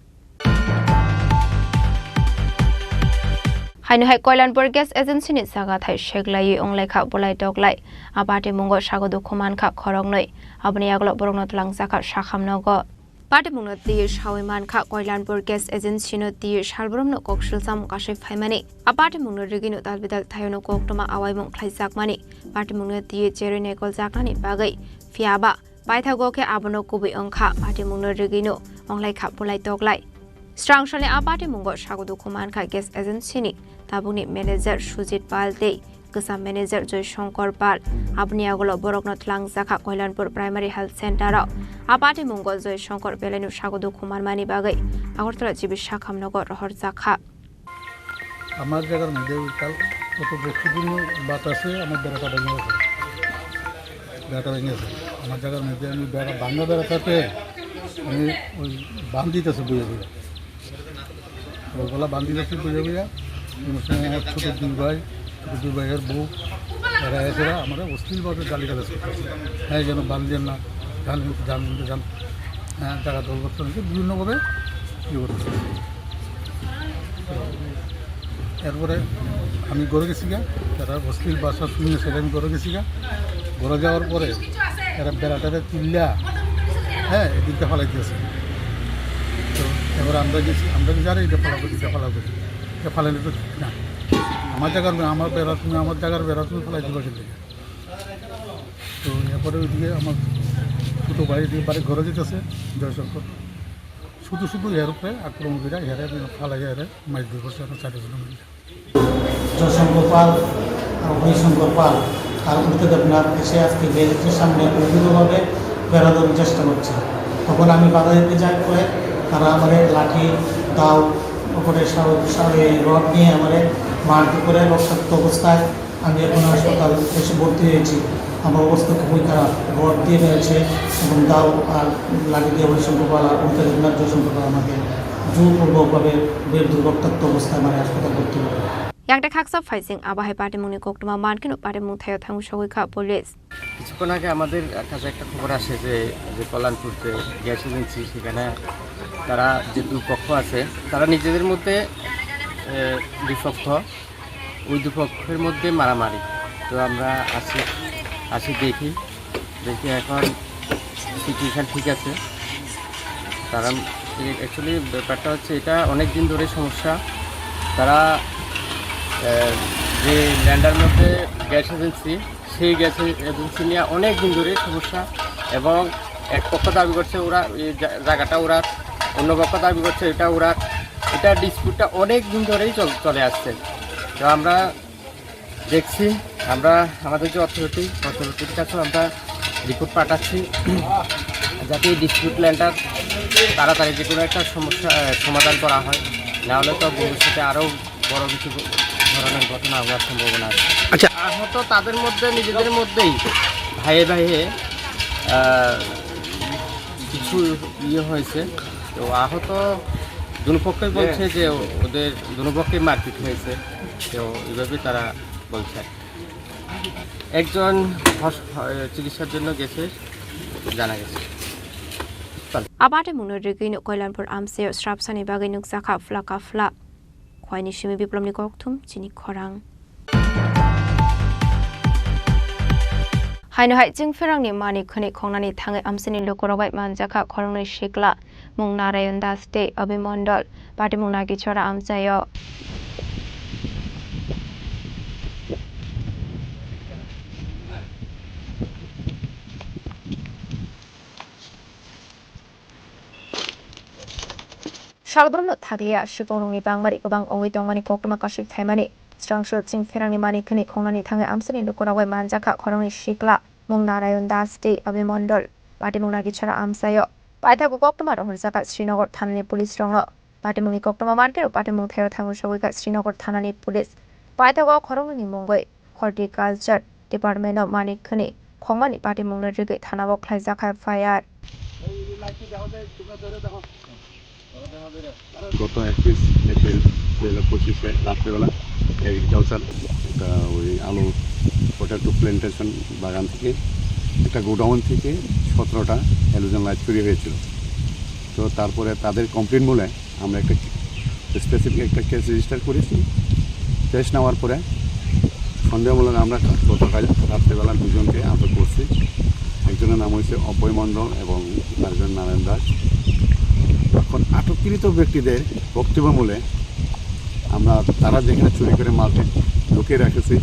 Haino hai Koilanpur Gas Agency ni jaga thai seklaiwi wnglai kha bolai toklai. A patimungo sago dukhu man kha khoroknwi. Aboni yagulo borokno twlangjakha sakham nogo. Patimungno twiwi sawi man kha Koilanpur Gas Agency no twiwi salbrumno kok silsamung kasui phaimani. A patimungno rigwino dalbidal thaiono koktwma awaimung khlaijakmani. Patimungno twiwi cherwi nekoljaknani bagwi. Phiyaba Paithago khe abono kubui wngkha, patimungno rigwino wnglai kha bolai toklai. Srangsalni a patimungo sago dukhu man kha Gas Agency ni tabukni manager Sujit Pal tei kwcham manager Joy Shankar Pal. Aboni yagulo borokno twlangjakha Koilanpur Primary Health Center o. A patimungo Joy Shankar belaino sago dukhu manmani bagwi Agartala G B sakham nogo rohorjakha. আমার জায়গার মধ্যে ওই কাল কত বছর দিন বাত আছে, আমার বেড়াটা ভেঙে গেছে, বেড়াটা ভেঙে গেছে। আমার জায়গার মধ্যে আমি বেড়া, ভাঙা বেড়াটাতে আমি ওই বান দিতেছে বুঝে বুঝে, ওগুলা বান দিতেছে বুঝে বুঝে। কোনো সময় আমার ছোটো দুই ভাই, ছোটো দুই ভাইয়ের বউ, এরা এসে আমার অশ্লীলভাবে গালিগালাজ করতেছে। হ্যাঁ, যেন বান দিয়ে না, যান, যান, যান, হ্যাঁ, জায়গা দখল করতে হয়েছে, বিভিন্নভাবে ইয়ে করতেছে। এরপরে আমি ঘরে গেছি গা, তারা অশ্লীল ভাষা শুনে সেটা আমি ঘরে গেছি গা। ঘরে যাওয়ার পরে এরা বেড়াটারে তুললা, হ্যাঁ, এদিকে ফালাই দিয়েছে। তো এবার আমরা গেছি, আমরা কি জানি এটা ফালাবো, এটা ফালাবো, এটা ফালাইলে তো ঠিক না। আমার জায়গার মে-, আমার বেড়া তুমি, আমার জায়গার বেড়া তুমি ফালাই দিবা কিন্তু। তো এরপরে ওইদিকে আমার ছোটো ভাই এদিকে বাড়ি ঘরে যেতেছে, জয়শঙ্কর। শুধু শুধু এর উপরে আক্রমণ করে এরে ফালাই এরে মাইর দিয়ে বসে আমরা চারজন মিলে। জয়শঙ্কর পাল আর হরিশঙ্কর পাল আর উদিত দেবনাথ এসে আজকে গ্যারেজের সামনে অবৈধভাবে বেড়া দেওয়ার চেষ্টা করছে। তখন আমি বাধা দিতে যাই করে তারা আমাদের লাঠি, দাও, ওপরে সা-, সা-, এই রড নিয়ে আমাদের মারধর করে রক্তাক্ত অবস্থায় আমি এখন হাসপাতাল এসে ভর্তি হয়েছি। আমার অবস্থা খুবই খারাপ। রড দিয়ে মেরেছে এবং দাও আর লাঠি দিয়ে হরিশঙ্কর পাল আর অমিতাভ দেবনাথ জয়শঙ্কর পাল আমাকে জোরপূর্বকভাবে বের দুর্গত অবস্থায় মানে হাসপাতাল ভর্তি করে। Yang tei khaksa phaising abo hai patimungni koktwma mankhe no patimung thaio thangwi sogwi kha police. কিছুক্ষণ আগে আমাদের কাছে একটা খবর আসে যে, যে কল্যাণপুর যে গ্যাস এজেন্সি, সেখানে তারা যে দুপক্ষ আছে, তারা নিজেদের মধ্যে, এ, বিপক্ষ, ওই দুপক্ষের মধ্যে মারামারি। তো আমরা আসি, আসি দেখি, দেখি এখন সিচুয়েশন ঠিক আছে। কারণ এ-, actually ব্যাপারটা হচ্ছে, এটা অনেক দিন ধরে সমস্যা। তারা, এ, যে ল্যান্ডার মধ্যে গ্যাস এজেন্সি, সেই গ্যাস এজেন্সি নিয়ে অনেক দিন ধরে সমস্যা। এবং এক পক্ষ দাবি করছে ওরা এই জা- জায়গাটা ওরা, অন্য পক্ষ দাবি করছে এটা ওরা। এটা ডিসপিউটটা অনেক দিন ধরেই চল- চলে আসছে। তো আমরা দেখছি, আমরা আমাদের যে অথরিটি, অথরিটির কাছেও আমরা রিপোর্ট পাঠাচ্ছি, যাতে এই ডিসপিউট ল্যান্ডার তাড়াতাড়ি যে কোনো একটা সমস্যা আহ, সমাধান করা হয়। না হলে তো ভবিষ্যতে আরও বড় কিছু ধরনের ঘটনা হওয়ার সম্ভাবনা আছে। আচ্ছা। আহত তাদের মধ্যে নিজেদের মধ্যেই ভাইয়ে ভাইয়ে আহ, কিছু ইয়ে হয়েছে। তো আহত দুপক্ষই বলছে যে ওদের দুপক্ষই মারপিট হয়েছে। তো এইভাবে তারা বলছে। একজন হস- চিকিৎসার জন্য গেছে, জানা গেছে। Abade mungno rigwino Koilanpur amchaio srapsani bagwi nukjakha phlaka phla. Khwaini simi Biplomni kokthum chini khorang. Haino hai chwng pherangni mani khwnwi khongnani thangwi amchaini lukurok bai manjakha khoroknwi sikla mung Narayan Das tei Abhay Mondol, patimung Nagichora amchaio. Salbrumno thakliya, sikongrokni bangmari kwbang wngwi tongmani koktwma kasui phaimani. Srangso chwng pherangni mani khwnwi khongnani thangwi amchaini lukurok bai manjakha khoroknwi sikla mung Narayan Das tei Abhay Mondol, patimung Nagichora amchaio. Paithago koktwma rohorjakha Srinagar thanani police rokno. Patimungni koktwma mankhe patimung thaio thango sogwikha Srinagar thanani police. Paithago khoroknwini mungwi Horticulture Department-o mani khwnwi khongmani patimungno rigwi thanao khlaijak F I R. গত একুশ এপ্রিল দুই হাজার পঁচিশে রাত্রেবেলা এগ্রিকালচার একটা ওই আলু potato plantation বাগান থেকে একটা গোডাউন থেকে সতেরোটা হ্যালোজেন লাইট চুরি হয়েছিল। তো তারপরে তাদের কমপ্লেন বলে আমরা একটা স্পেসিফিক একটা কেস রেজিস্টার করেছি। কেস নেওয়ার পরে সন্দেহমূলক আমরা গতকাল রাত্রেবেলা দুজনকে আটক করছি। একজনের নাম হচ্ছে অভয় মণ্ডল এবং আরেকজন নারায়ণ দাস। এখন আটককৃত ব্যক্তিদের বক্তব্য মূলে আমরা তারা যেখানে চুরি করে মালটি লুকিয়ে রেখেছি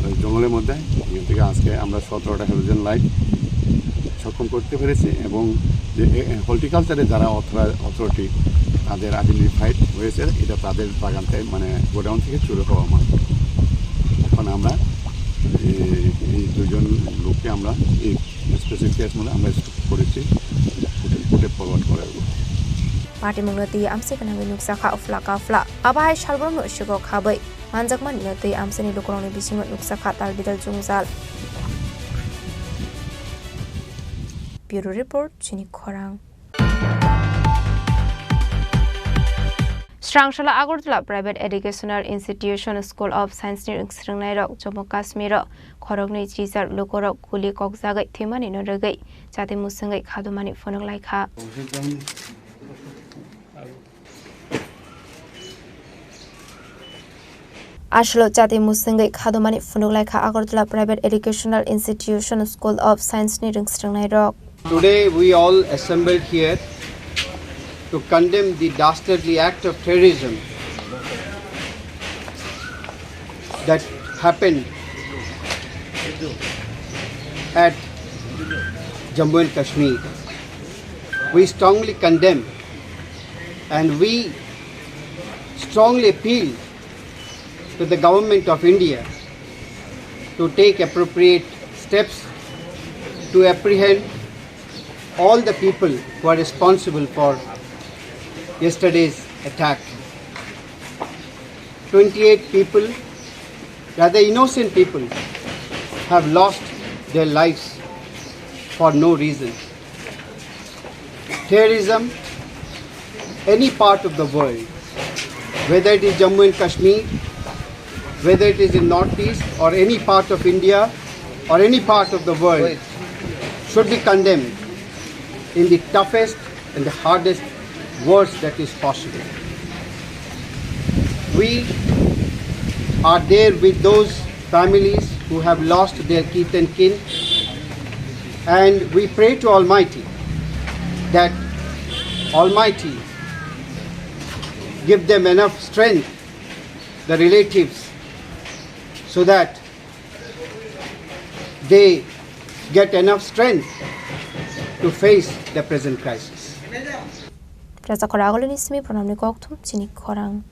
ওই জঙ্গলের মধ্যে, এখান থেকে আজকে আমরা সতেরোটা হ্যালোজেন লাইট সক্ষম করতে পেরেছি এবং যে এ, এ, হর্টিকালচারে যারা অথরা-, অথরিটি তাদের আইডেন্টিফাইড হয়েছে, এটা তাদের বাগান থেকে, মানে, গোডাউন থেকে চুরি হওয়া মাল। এখন আমরা এই, এই দুজন লোককে আমরা এই স্পেশাল কেস মধ্যে আমরা করেছি, কোর্টে ফরওয়ার্ড করা হবে। Patimungno twi amchai gwnangwi nukjakha uphla kaphla. Abo hai salbrumno siko khabwi manjakmani no twi amchaini lukurokni bisingo nukjakha tal bidal jwngjal. Bureau Report, chini khorang. Srangsola Agartala Private Educational Institution School of Science ni swrwngnairok Jammu Kashmiro khoroknwi chrijak lukurok guli kokjagwi thwimanino rwgwi chati mwswngwi khadomani phunuk laikha. Aswlo chati mwswngwi khadomani phunuk laikha Agartala Private Educational Institution School of Science ni rwngsrwngnairok. Today we all assembled here to condemn the dastardly act of terrorism that happened at Jammu and Kashmir. We strongly condemn and we strongly appeal to the Government of India to take appropriate steps to apprehend all the people who are responsible for yesterday's attack. Twenty-eight people, rather innocent people, have lost their lives for no reason. Terrorism, any part of the world, whether it is Jammu and Kashmir, whether it is in Northeast or any part of India or any part of the world, should be condemned in the toughest and the hardest words that is possible. We are there with those families who have lost their kith and kin, and we pray to Almighty that Almighty give them enough strength, the relatives, so that they get enough strength to face the present crisis. Raja Khoraguluni simi pranamni kokthum chini khorang.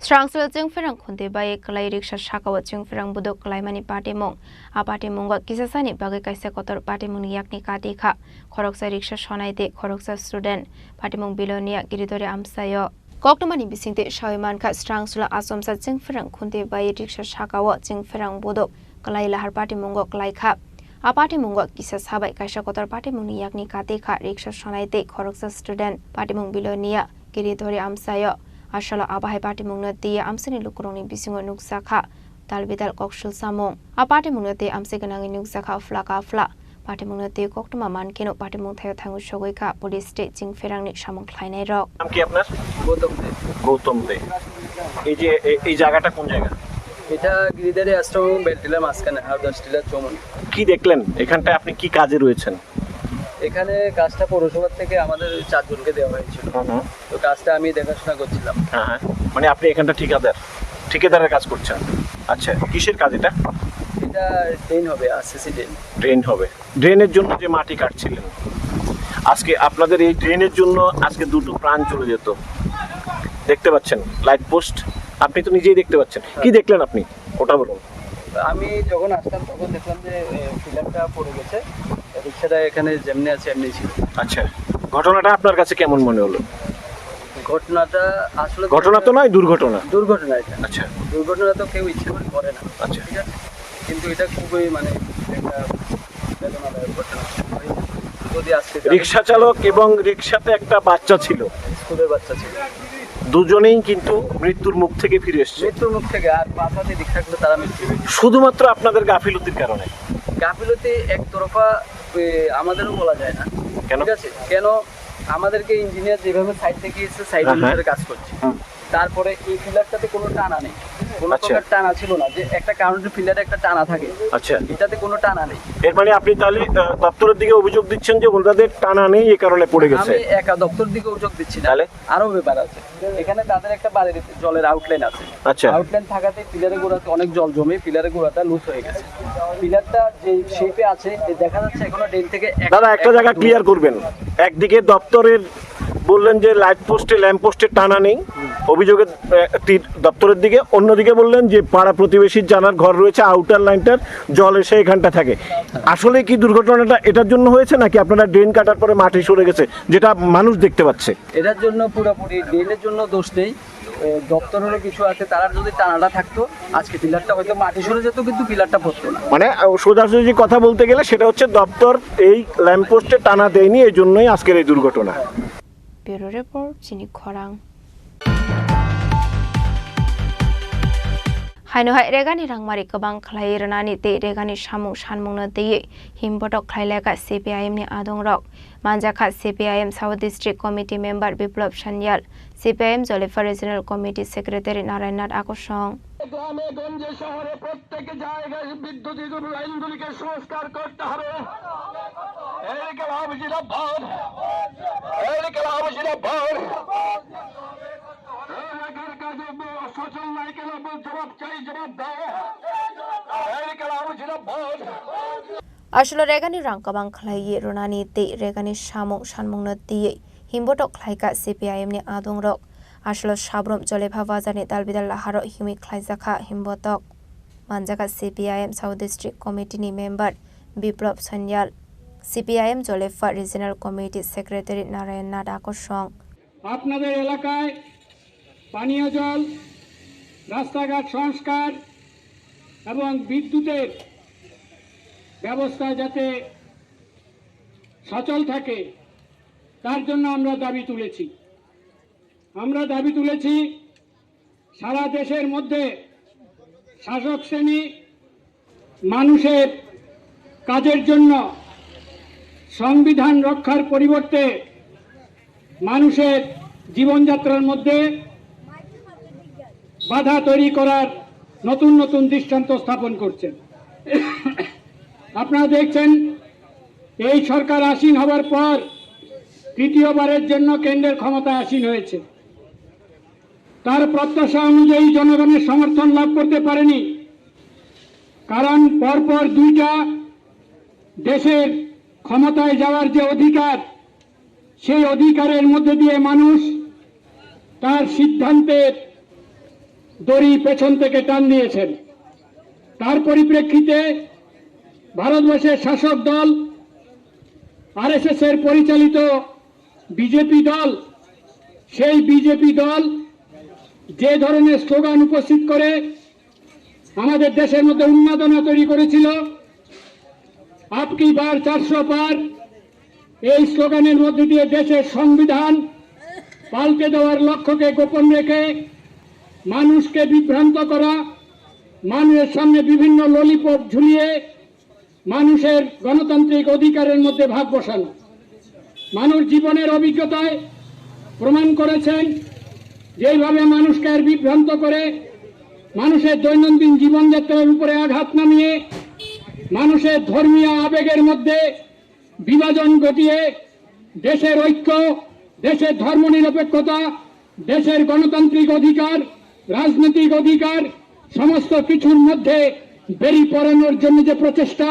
Srangsul chwngpherang khunti bai kwlai riksa sakao chwngpherang buduk kwlaimani patimung. A patimungo kisasani bagwi kaisa kotor patimungni yakni kati kha. Khoroksa riksa sonai tei khoroksa student. Patimung Bilonia Giridhori amsaio. Koktwmani bisingtwi sawi mankha, Srangsul achomsa chwngpherang khunti bai riksa sakao chwngpherang buduk kwlai lahar patimungo kwlai kha. A patimungo kisa sabai kaisa kotor patimungni yakni kati kha riksa sonai tei khoroksa student. Patimung Bilonia Giridhori amsaio. Asalo abahai patimungno twiwi amsani lukurokni bisingo nukjakha talbidal koksul samung. A patimungno tei amsai gwnangwi nukjakha phla ka phla. Patimungno tei koktwma mankheno patimung thaio thango sogwi kha police tei chwngpherangni samung khlainairok. নাম কি আপনার? গৌতম দে। গৌতম দে। এই যে এ-, এই জায়গাটা কোন জায়গা? এটা গিরিধারী আশ্রম এবং বেলটিলা মাঝখানে, হাউদাস টিলা চৌমুহনী। কি দেখলেন এখানটায়? আপনি কি কাজে রয়েছেন? এখানে কাজটা পৌরসভার থেকে আমাদের ওই চারজনকে দেওয়া হয়েছিল। হুম হুম। তো কাজটা আমি দেখাশোনা করছিলাম। হ্যাঁ হ্যাঁ। মানে আপনি এখানটা ঠিকাদার, ঠিকাদারের কাজ করছেন? আচ্ছা, কিসের কাজ এটা? এটা ড্রেন হবে, আরসিসি ড্রেন। ড্রেন হবে। ড্রেনের জন্য যে মাটি কাটছিলেন, আজকে আপনাদের এই ড্রেনের জন্য আজকে দুটো প্রাণ চলে যেত। দেখতে পাচ্ছেন লাইট পোস্ট, আপনি তো নিজেই দেখতে পাচ্ছেন। কি দেখলেন আপনি, ওটা বলুন। আমি যখন আসলাম তখন দেখলাম যে, এ, পিলারটা পড়ে গেছে, রিক্সাটা এখানে যেমনি আছে এমনি ছিল। আচ্ছা, ঘটনাটা আপনার কাছে কেমন মনে হলো? ঘটনাটা আসলে ঘটনা তো নয়, দুর্ঘটনা। দুর্ঘটনা এটা। আচ্ছা। দুর্ঘটনা তো কেউ ইচ্ছে করে করে না। আচ্ছা। ঠিক আছে? কিন্তু এটা খুবই মানে একটা বেদনাদায়ক ঘটনা। যদি আজকে রিক্সা চালক এবং রিক্সাতে একটা বাচ্চা ছিল। স্কুলের বাচ্চা ছিল। দুজনেই কিন্তু মৃত্যুর মুখ থেকে ফিরে এসছে। মৃত্যুর মুখ থেকে, আর বাঁচাতে রিক্সাগুলো তারা মৃত্যু। শুধুমাত্র আপনাদের গাফিলতির কারণে। গাফিলতি একতরফা, এ, আমাদেরও বলা যায় না। কেন? ঠিক আছে? কেন আমাদেরকে ইঞ্জিনিয়ার যেভাবে সাইড থেকে এসে সাইড হ্যাঁ, হ্যাঁ। অনুসারে কাজ করছে। হুম। তারপরে এই পিলারটাতে কোনো টানা নেই, কোনো আচ্ছা। প্রকার টানা ছিল না, যে একটা কারেন্টের পিলারে একটা টানা থাকে, আচ্ছা। এটাতে কোনো টানা নেই। এর মানে আপনি তাহলে, আহ, দপ্তরের দিকে অভিযোগ দিচ্ছেন যে ওনাদের টানা নেই, এ কারণে পড়ে গেছে। আমি একা দপ্তরের দিকে অভিযোগ দিচ্ছি না, তাহলে? আরো ব্যাপার আছে। এখানে তাদের একটা বাড়ির জলের আউটলাইন আছে। আচ্ছা। আউটলাইন থাকাতে পিলারের গোড়াতে অনেক জল জমে, পিলারের গোড়াটা লুজ হয়ে গেছে। পিলারটা যে শেপে আছে, এ দেখা যাচ্ছে এখনো ড্রেন থেকে এক, দাদা, একটা এক জায়গা দূরে। ক্লিয়ার করবেন। একদিকে দপ্তরের বললেন যে লাইট পোস্টে, ল্যাম্প পোস্টে টানা নেই, অভিযোগের, আহ, তীর দপ্তরের দিকে, অন্যদিকে বললেন যে পাড়া প্রতিবেশীর জানার ঘর রয়েছে, আউটার লাইনটার জল এসে এখানটা থাকে। আসলে কি দুর্ঘটনাটা এটার জন্য হয়েছে, নাকি আপনারা ড্রেন কাটার পরে মাটি সরে গেছে, যেটা মানুষ দেখতে পাচ্ছে? এটার জন্য পুরোপুরি ড্রেনের জন্য দোষ নেই, এ, দপ্তরেরও কিছু আছে, তারা যদি টানাটা থাকতো, আজকে পিলারটা হয়তো মাটি সরে যেত, কিন্তু পিলারটা পড়তো না। মানে, আহ, সোজাসুজি কথা বলতে গেলে সেটা হচ্ছে দপ্তর এই ল্যাম্পপোস্টে টানা দেয়নি, এই জন্যই আজকের এই দুর্ঘটনা। Bureau Report, Chini Khorang. Haino hai regani rangmari kwbang khlai rwnani tei regani samung sanmungno twiwi himbotok khlai laikha C P I M ni adongrok. Manjakha C P I M South District Committee member Biplab Sanyal, C P I M Joliphar Regional Committee Secretary Narayan Nath Akosong. গ্রামে গঞ্জে শহরে প্রত্যেক জায়গায় বিদ্যুৎ লাইনগুলিকে সংস্কার করতে হবে। এর খেলাফ জিন্দাবাদ, এর খেলাফ জিন্দাবাদ। এলাকার কাজে সচল নাই কেন? জবাব চাই, জবাব দাও। এর খেলাফ জিন্দাবাদ। Aswkno regani rang kwbang khlaiwi rwnani tei regani samung sanmungno twiwi himbotok khlaikha C P I M ni adongrok. Aswkno Sabrum Jolipha bazarni dalbidal laharo himwi khlaijakha himbotok. Manjakha C P I M South District Committee ni member Biplab Sanyal, C P I M Jolipha Regional Committee Secretary Narayan Nath Akosong. আপনাদের এলাকায় পানীয় জল, রাস্তাঘাট সংস্কার এবং বিদ্যুতের ব্যবস্থা যাতে সচল থাকে, তার জন্য আমরা দাবি তুলেছি। আমরা দাবি তুলেছি সারা দেশের মধ্যে শাসক শ্রেণী মানুষের কাজের জন্য, সংবিধান রক্ষার পরিবর্তে মানুষের জীবনযাত্রার মধ্যে বাধা তৈরি করার নতুন নতুন দৃষ্টান্ত স্থাপন করছেন। আপনারা দেখছেন, এই সরকার আসীন হবার পর তৃতীয়বারের জন্য কেন্দ্রের ক্ষমতায় আসীন হয়েছে। তার প্রত্যাশা অনুযায়ী জনগণের সমর্থন লাভ করতে পারেনি। কারণ পরপর দুইটা দেশের ক্ষমতায় যাওয়ার যে অধিকার, সেই অধিকারের মধ্যে দিয়ে মানুষ তার সিদ্ধান্তের দড়ি পেছন থেকে টান দিয়েছেন। তার পরিপ্রেক্ষিতে ভারতবর্ষের শাসক দল আরএসএস এর পরিচালিত বিজেপি দল, সেই বিজেপি দল যে ধরনের স্লোগান উপস্থিত করে আমাদের দেশের মধ্যে উন্মাদনা তৈরি করেছিল, আপ কি বার চারশো পার, এই স্লোগানের মধ্যে দিয়ে দেশের সংবিধান পাল্টে দেওয়ার লক্ষ্যকে গোপন রেখে মানুষকে বিভ্রান্ত করা, মানুষের সামনে বিভিন্ন ললিপপ ঝুলিয়ে মানুষের গণতান্ত্রিক অধিকারের মধ্যে ভাগ বসানো। মানুষ জীবনের অভিজ্ঞতায় প্রমাণ করেছেন, যেইভাবে মানুষকে আর বিভ্রান্ত করে, মানুষের দৈনন্দিন জীবনযাত্রার উপরে আঘাত নামিয়ে, মানুষের ধর্মীয় আবেগের মধ্যে বিভাজন ঘটিয়ে দেশের ঐক্য, দেশের ধর্মনিরপেক্ষতা, দেশের গণতান্ত্রিক অধিকার, রাজনৈতিক অধিকার সমস্ত কিছুর মধ্যে বেড়ি পড়ানোর জন্য যে প্রচেষ্টা,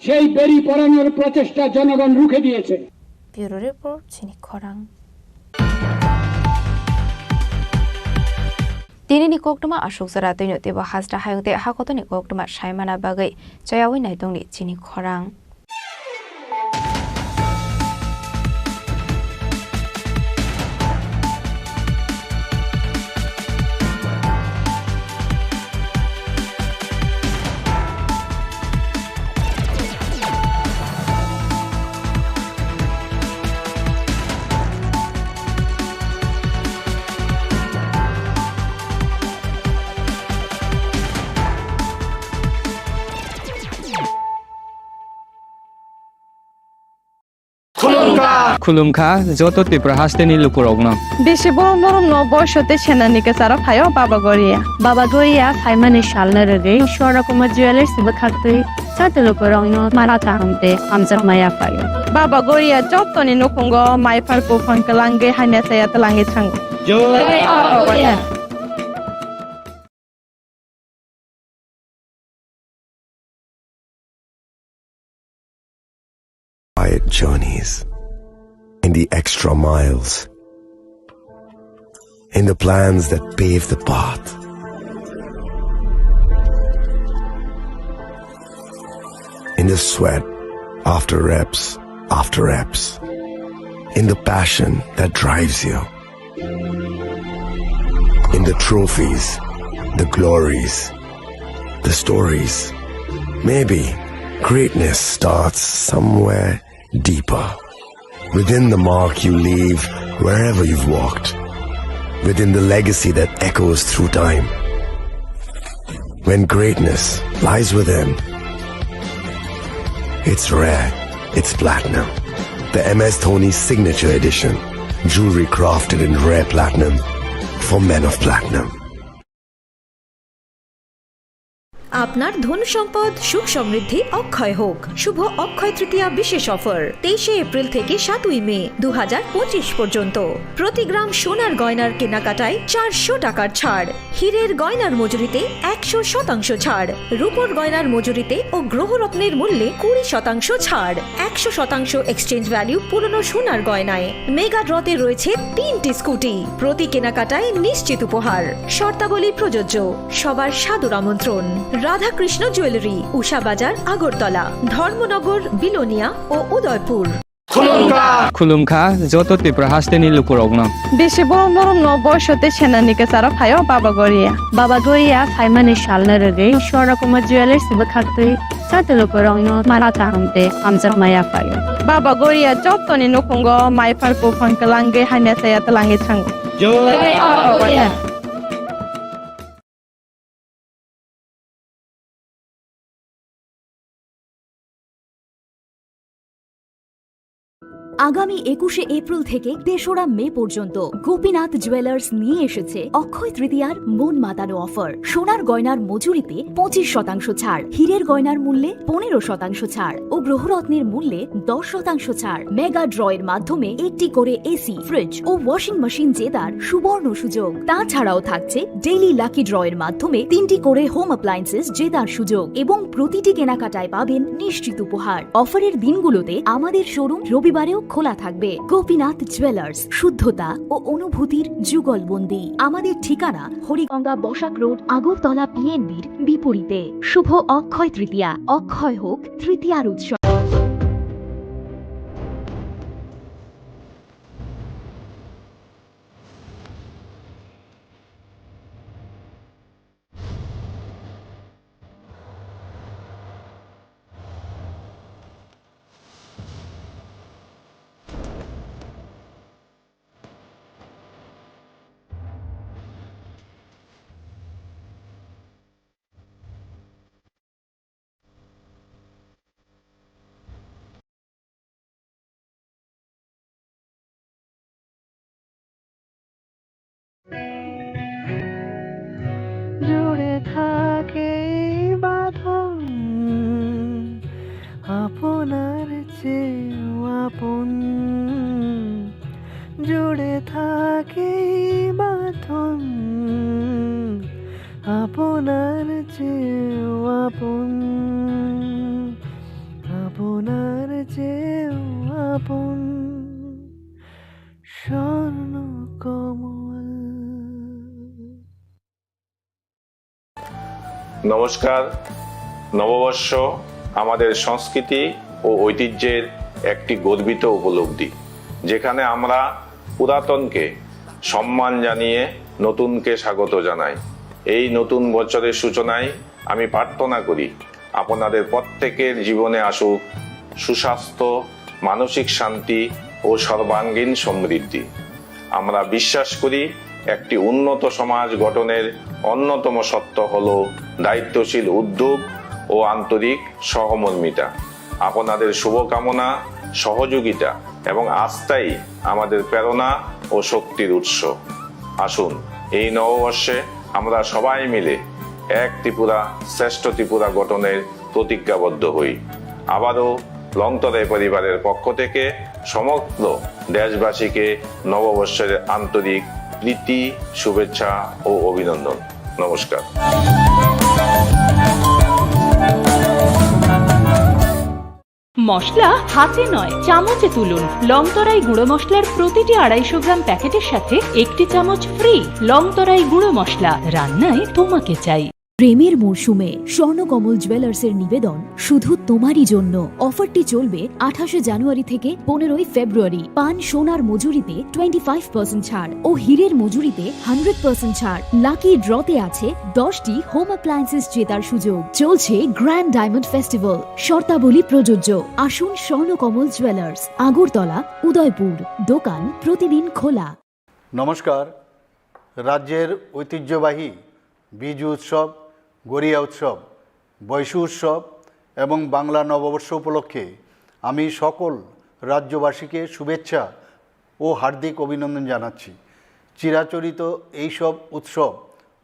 সেই বেড়ি পড়ানোর প্রচেষ্টা জনগণ রুখে দিয়েছে। Bureau Report, chini khorang. Tinini koktwma aswk jora twino teibo hasta hayung tei hakotoni koktwma saimana bagwi chayawi naitongni chini khorang. Khulumkha. Khulumkha joto Tripura hasteni lukurokno. Bisi borom borom no boiso tei senani kwcharo phaio Baba Goria. Baba Goria phaimani salno rwgwi Swarna Kumar Jewellers bwkhaktwi joto lukurokno mara kaham tei hamjakma yaphaio. Baba Goria jotoni nukhungo maiphar buphang kwlangwi hamya chaya twlangwi thango. Jai Baba Goria. Quiet journeys in the extra miles, in the plans that pave the path, in the sweat after reps after reps, in the passion that drives you. In the trophies, the glories, the stories. Maybe greatness starts somewhere deeper. Within the mark you leave wherever you've walked. Within the legacy that echoes through time. When greatness lies within, it's rare, it's platinum. The M S Dhoni Signature Edition. Jewelry crafted in rare platinum for men of platinum. আপনার ধন সম্পদ সুখ সমৃদ্ধি অক্ষয় হোক। শুভ অক্ষয় তৃতীয়া বিশেষ অফার তেইশে এপ্রিল থেকে সাতই মে দু হাজার পঁচিশ পর্যন্ত। প্রতি গ্রাম সোনার গয়নার কেনাকাটায় চারশো টাকার ছাড়, হীরের গয়নার মজুরিতে একশো শতাংশ ছাড়, রূপোর গয়নার মজুরিতে ও গ্রহরত্নের মূল্যে কুড়ি শতাংশ ছাড়, একশো শতাংশ এক্সচেঞ্জ ভ্যালু পুরনো সোনার গয়নায়। মেগা ড্রতে রয়েছে তিনটি স্কুটি, প্রতি কেনাকাটায় নিশ্চিত উপহার। শর্তাবলী প্রযোজ্য। সবার সাদর আমন্ত্রণ। রাধাকৃষ্ণ জুয়েলারি, উষা বাজার, আগরতলা, ধর্মনগর, বিলোনিয়া ও Udaipur. Khulumkha. Khulumkha joto Tripura hasteni lukurokno. Bisi borom borom no boiso tei senani kwcharo phaio Baba Goria. Baba Goria phaimani salno rwgwi Swarna Kumar Jewellers bwkhaktwi joto lukurokno mara kaham tei hamjakma yaphaio. Baba Goria jotoni nukhungo maiphar buphang kwlangwi hamya chaya twlangwi thango. Jai Baba Goria. আগামী একুশে এপ্রিল থেকে তেসরা মে পর্যন্ত গোপীনাথ জুয়েলার্স নিয়ে এসেছে অক্ষয় তৃতীয়ার মন মাতানো অফার। সোনার গয়নার মজুরিতে পঁচিশ শতাংশ ছাড়, হীরের গয়নার মূল্যে পনেরো শতাংশ ছাড় ও গ্রহরত্নের মূল্যে দশ শতাংশ ছাড়। মেগা ড্রয়ের মাধ্যমে একটি করে এসি, ফ্রিজ ও ওয়াশিং মেশিন জেতার সুবর্ণ সুযোগ। তাছাড়াও থাকছে ডেইলি লাকি ড্রয়ের মাধ্যমে তিনটি করে হোম অ্যাপ্লায়েন্সেস জেতার সুযোগ এবং প্রতিটি কেনাকাটায় পাবেন নিশ্চিত উপহার। অফারের দিনগুলোতে আমাদের শোরুম রবিবারেও খোলা থাকবে। গোপীনাথ জুয়েলার্স, শুদ্ধতা ও অনুভূতির যুগলবন্দি। আমাদের ঠিকানা হরিগঙ্গা বসাক রোড, আগরতলা পিএনবির বিপরীতে। শুভ অক্ষয় তৃতীয়া, অক্ষয় হোক তৃতীয়ার উৎসব। জুড়ে থাকে এই বাঁধন, আপনার চেয়েও আপন। জুড়ে থাকে এই বাঁধন, আপনার চেয়েও আপন, আপনার চেয়েও আপন। স্বর্ণ কমল। নমস্কার। নববর্ষ আমাদের সংস্কৃতি ও ঐতিহ্যের একটি গর্বিত উপলব্ধি, যেখানে আমরা পুরাতনকে সম্মান জানিয়ে নতুনকে স্বাগত জানাই। এই নতুন বছরের সূচনায় আমি প্রার্থনা করি, আপনাদের প্রত্যেকের জীবনে আসুক সুস্বাস্থ্য, মানসিক শান্তি ও সর্বাঙ্গীন সমৃদ্ধি। আমরা বিশ্বাস করি, একটি উন্নত সমাজ গঠনের অন্যতম সত্য হল দায়িত্বশীল উদ্যোগ ও আন্তরিক সহমর্মিতা। আপনাদের শুভকামনা, সহযোগিতা এবং আস্থাই আমাদের প্রেরণা ও শক্তির উৎস। আসুন, এই নববর্ষে আমরা সবাই মিলে এক ত্রিপুরা, শ্রেষ্ঠ ত্রিপুরা গঠনের প্রতিজ্ঞাবদ্ধ হই। আবারও লংতরাই পরিবারের পক্ষ থেকে সমগ্র দেশবাসীকে নববর্ষের আন্তরিক প্রীতি, শুভেচ্ছা ও অভিনন্দন। নমস্কার। মশলা হাতে নয়, চামচে তুলুন। লংতরাই গুঁড়ো মশলার প্রতিটি আড়াইশো গ্রাম প্যাকেটের সাথে একটি চামচ ফ্রি। লংতরাই গুঁড়ো মশলা, রান্নায় তোমাকে চাই। প্রেমের মরশুমে স্বর্ণকমল জুয়েলার্সের নিবেদন শুধু তোমারই জন্য। অফারটি চলবে আঠাশে জানুয়ারি থেকে পনেরোই ফেব্রুয়ারি। পান সোনার মজুরিতে টোয়েন্টি ফাইভ পার্সেন্ট ছাড় ও হীরের মজুরিতে হান্ড্রেড পার্সেন্ট ছাড়। লাকি ড্রতে আছে দশটি হোম অ্যাপ্লায়েন্সেস জেতার সুযোগ। চলছে গ্র্যান্ড ডায়মন্ড ফেস্টিভ্যাল, শর্তাবলী প্রযোজ্য। আসুন স্বর্ণকমল জুয়েলার্স, আগরতলা, উদয়পুর। দোকান প্রতিদিন খোলা। নমস্কার। রাজ্যের ঐতিহ্যবাহী বিজু উৎসব, গরিয়া উৎসব, বৈশু উৎসব এবং বাংলা নববর্ষ উপলক্ষে আমি সকল রাজ্যবাসীকে শুভেচ্ছা ও হার্দিক অভিনন্দন জানাচ্ছি। চিরাচরিত এইসব উৎসব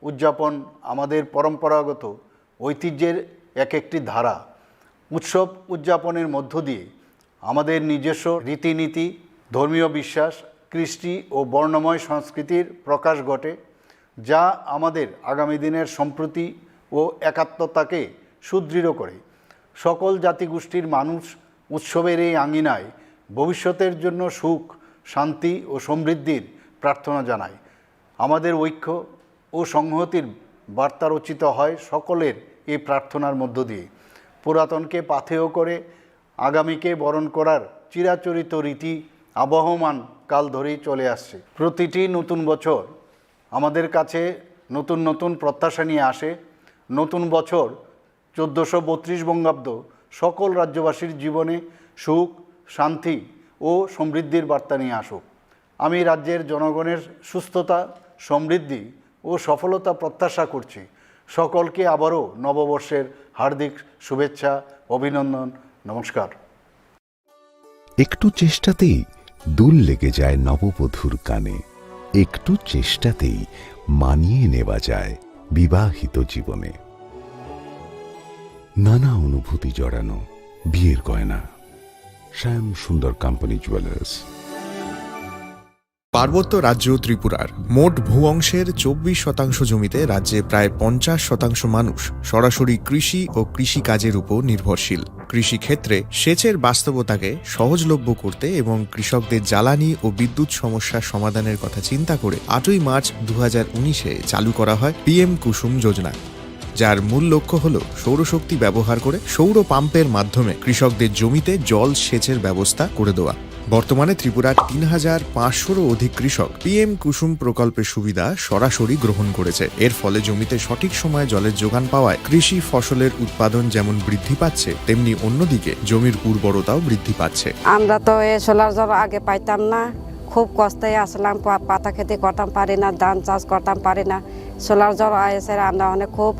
উদযাপন আমাদের পরম্পরাগত ঐতিহ্যের এক একটি ধারা। উৎসব উদযাপনের মধ্য দিয়ে আমাদের নিজস্ব রীতিনীতি, ধর্মীয় বিশ্বাস, কৃষ্টি ও বর্ণময় সংস্কৃতির প্রকাশ ঘটে, যা আমাদের আগামী দিনের সম্প্রীতি ও একাত্মতাকে সুদৃঢ় করে। সকল জাতিগোষ্ঠীর মানুষ উৎসবের এই আঙিনায় ভবিষ্যতের জন্য সুখ, শান্তি ও সমৃদ্ধির প্রার্থনা জানায়। আমাদের ঐক্য ও সংহতির বার্তা রচিত হয় সকলের এই প্রার্থনার মধ্য দিয়ে। পুরাতনকে পাথেয় করে আগামীকে বরণ করার চিরাচরিত রীতি আবহমান কাল ধরেই চলে আসছে। প্রতিটি নতুন বছর আমাদের কাছে নতুন নতুন প্রত্যাশা নিয়ে আসে। নতুন বছর চোদ্দোশো বত্রিশ বঙ্গাব্দ সকল রাজ্যবাসীর জীবনে সুখ, শান্তি ও সমৃদ্ধির বার্তা নিয়ে আসুক। আমি রাজ্যের জনগণের সুস্থতা, সমৃদ্ধি ও সফলতা প্রত্যাশা করছি। সকলকে আবারও নববর্ষের হার্দিক শুভেচ্ছা, অভিনন্দন, নমস্কার। একটু চেষ্টাতেই দুল লেগে যায় নববধূর কানে, একটু চেষ্টাতেই মানিয়ে নেওয়া যায় বিবাহিত জীবনে। নানা অনুভূতি জড়ানো বিয়ের গয়না। শ্যাম সুন্দর কোম্পানি জুয়েলার্স। পার্বত্য রাজ্য ত্রিপুরার মোট ভূ অংশের চব্বিশ শতাংশ জমিতে রাজ্যে প্রায় পঞ্চাশ শতাংশ মানুষ সরাসরি কৃষি ও কৃষিকাজের উপর নির্ভরশীল। কৃষিক্ষেত্রে সেচের বাস্তবতাকে সহজলভ্য করতে এবং কৃষকদের জ্বালানি ও বিদ্যুৎ সমস্যা সমাধানের কথা চিন্তা করে আটই মার্চ দু হাজার উনিশে চালু করা হয় পিএম কুসুম যোজনা, যার মূল লক্ষ্য হল সৌরশক্তি ব্যবহার করে সৌর পাম্পের মাধ্যমে কৃষকদের জমিতে জল সেচের ব্যবস্থা করে দেওয়া। বর্তমানে ত্রিপুরার তিন হাজার পাঁচশোরও অধিক কৃষক পিএম কুসুম প্রকল্পের সুবিধা সরাসরি গ্রহণ করেছে। এর ফলে জমিতে সঠিক সময়ে জলের যোগান পাওয়ায় কৃষি ফসলের উৎপাদন যেমন বৃদ্ধি পাচ্ছে, তেমনি অন্যদিকে জমির উর্বরতাও বৃদ্ধি পাচ্ছে। আমরা তো এই সোলার জল আগে পাইতাম না, খুব কষ্টে আসলাম, পা-, পাতা খেতে করতাম পারি না, ধান চাষ করতাম পারি না। সোলার জল এসে আমরা অনেক খুব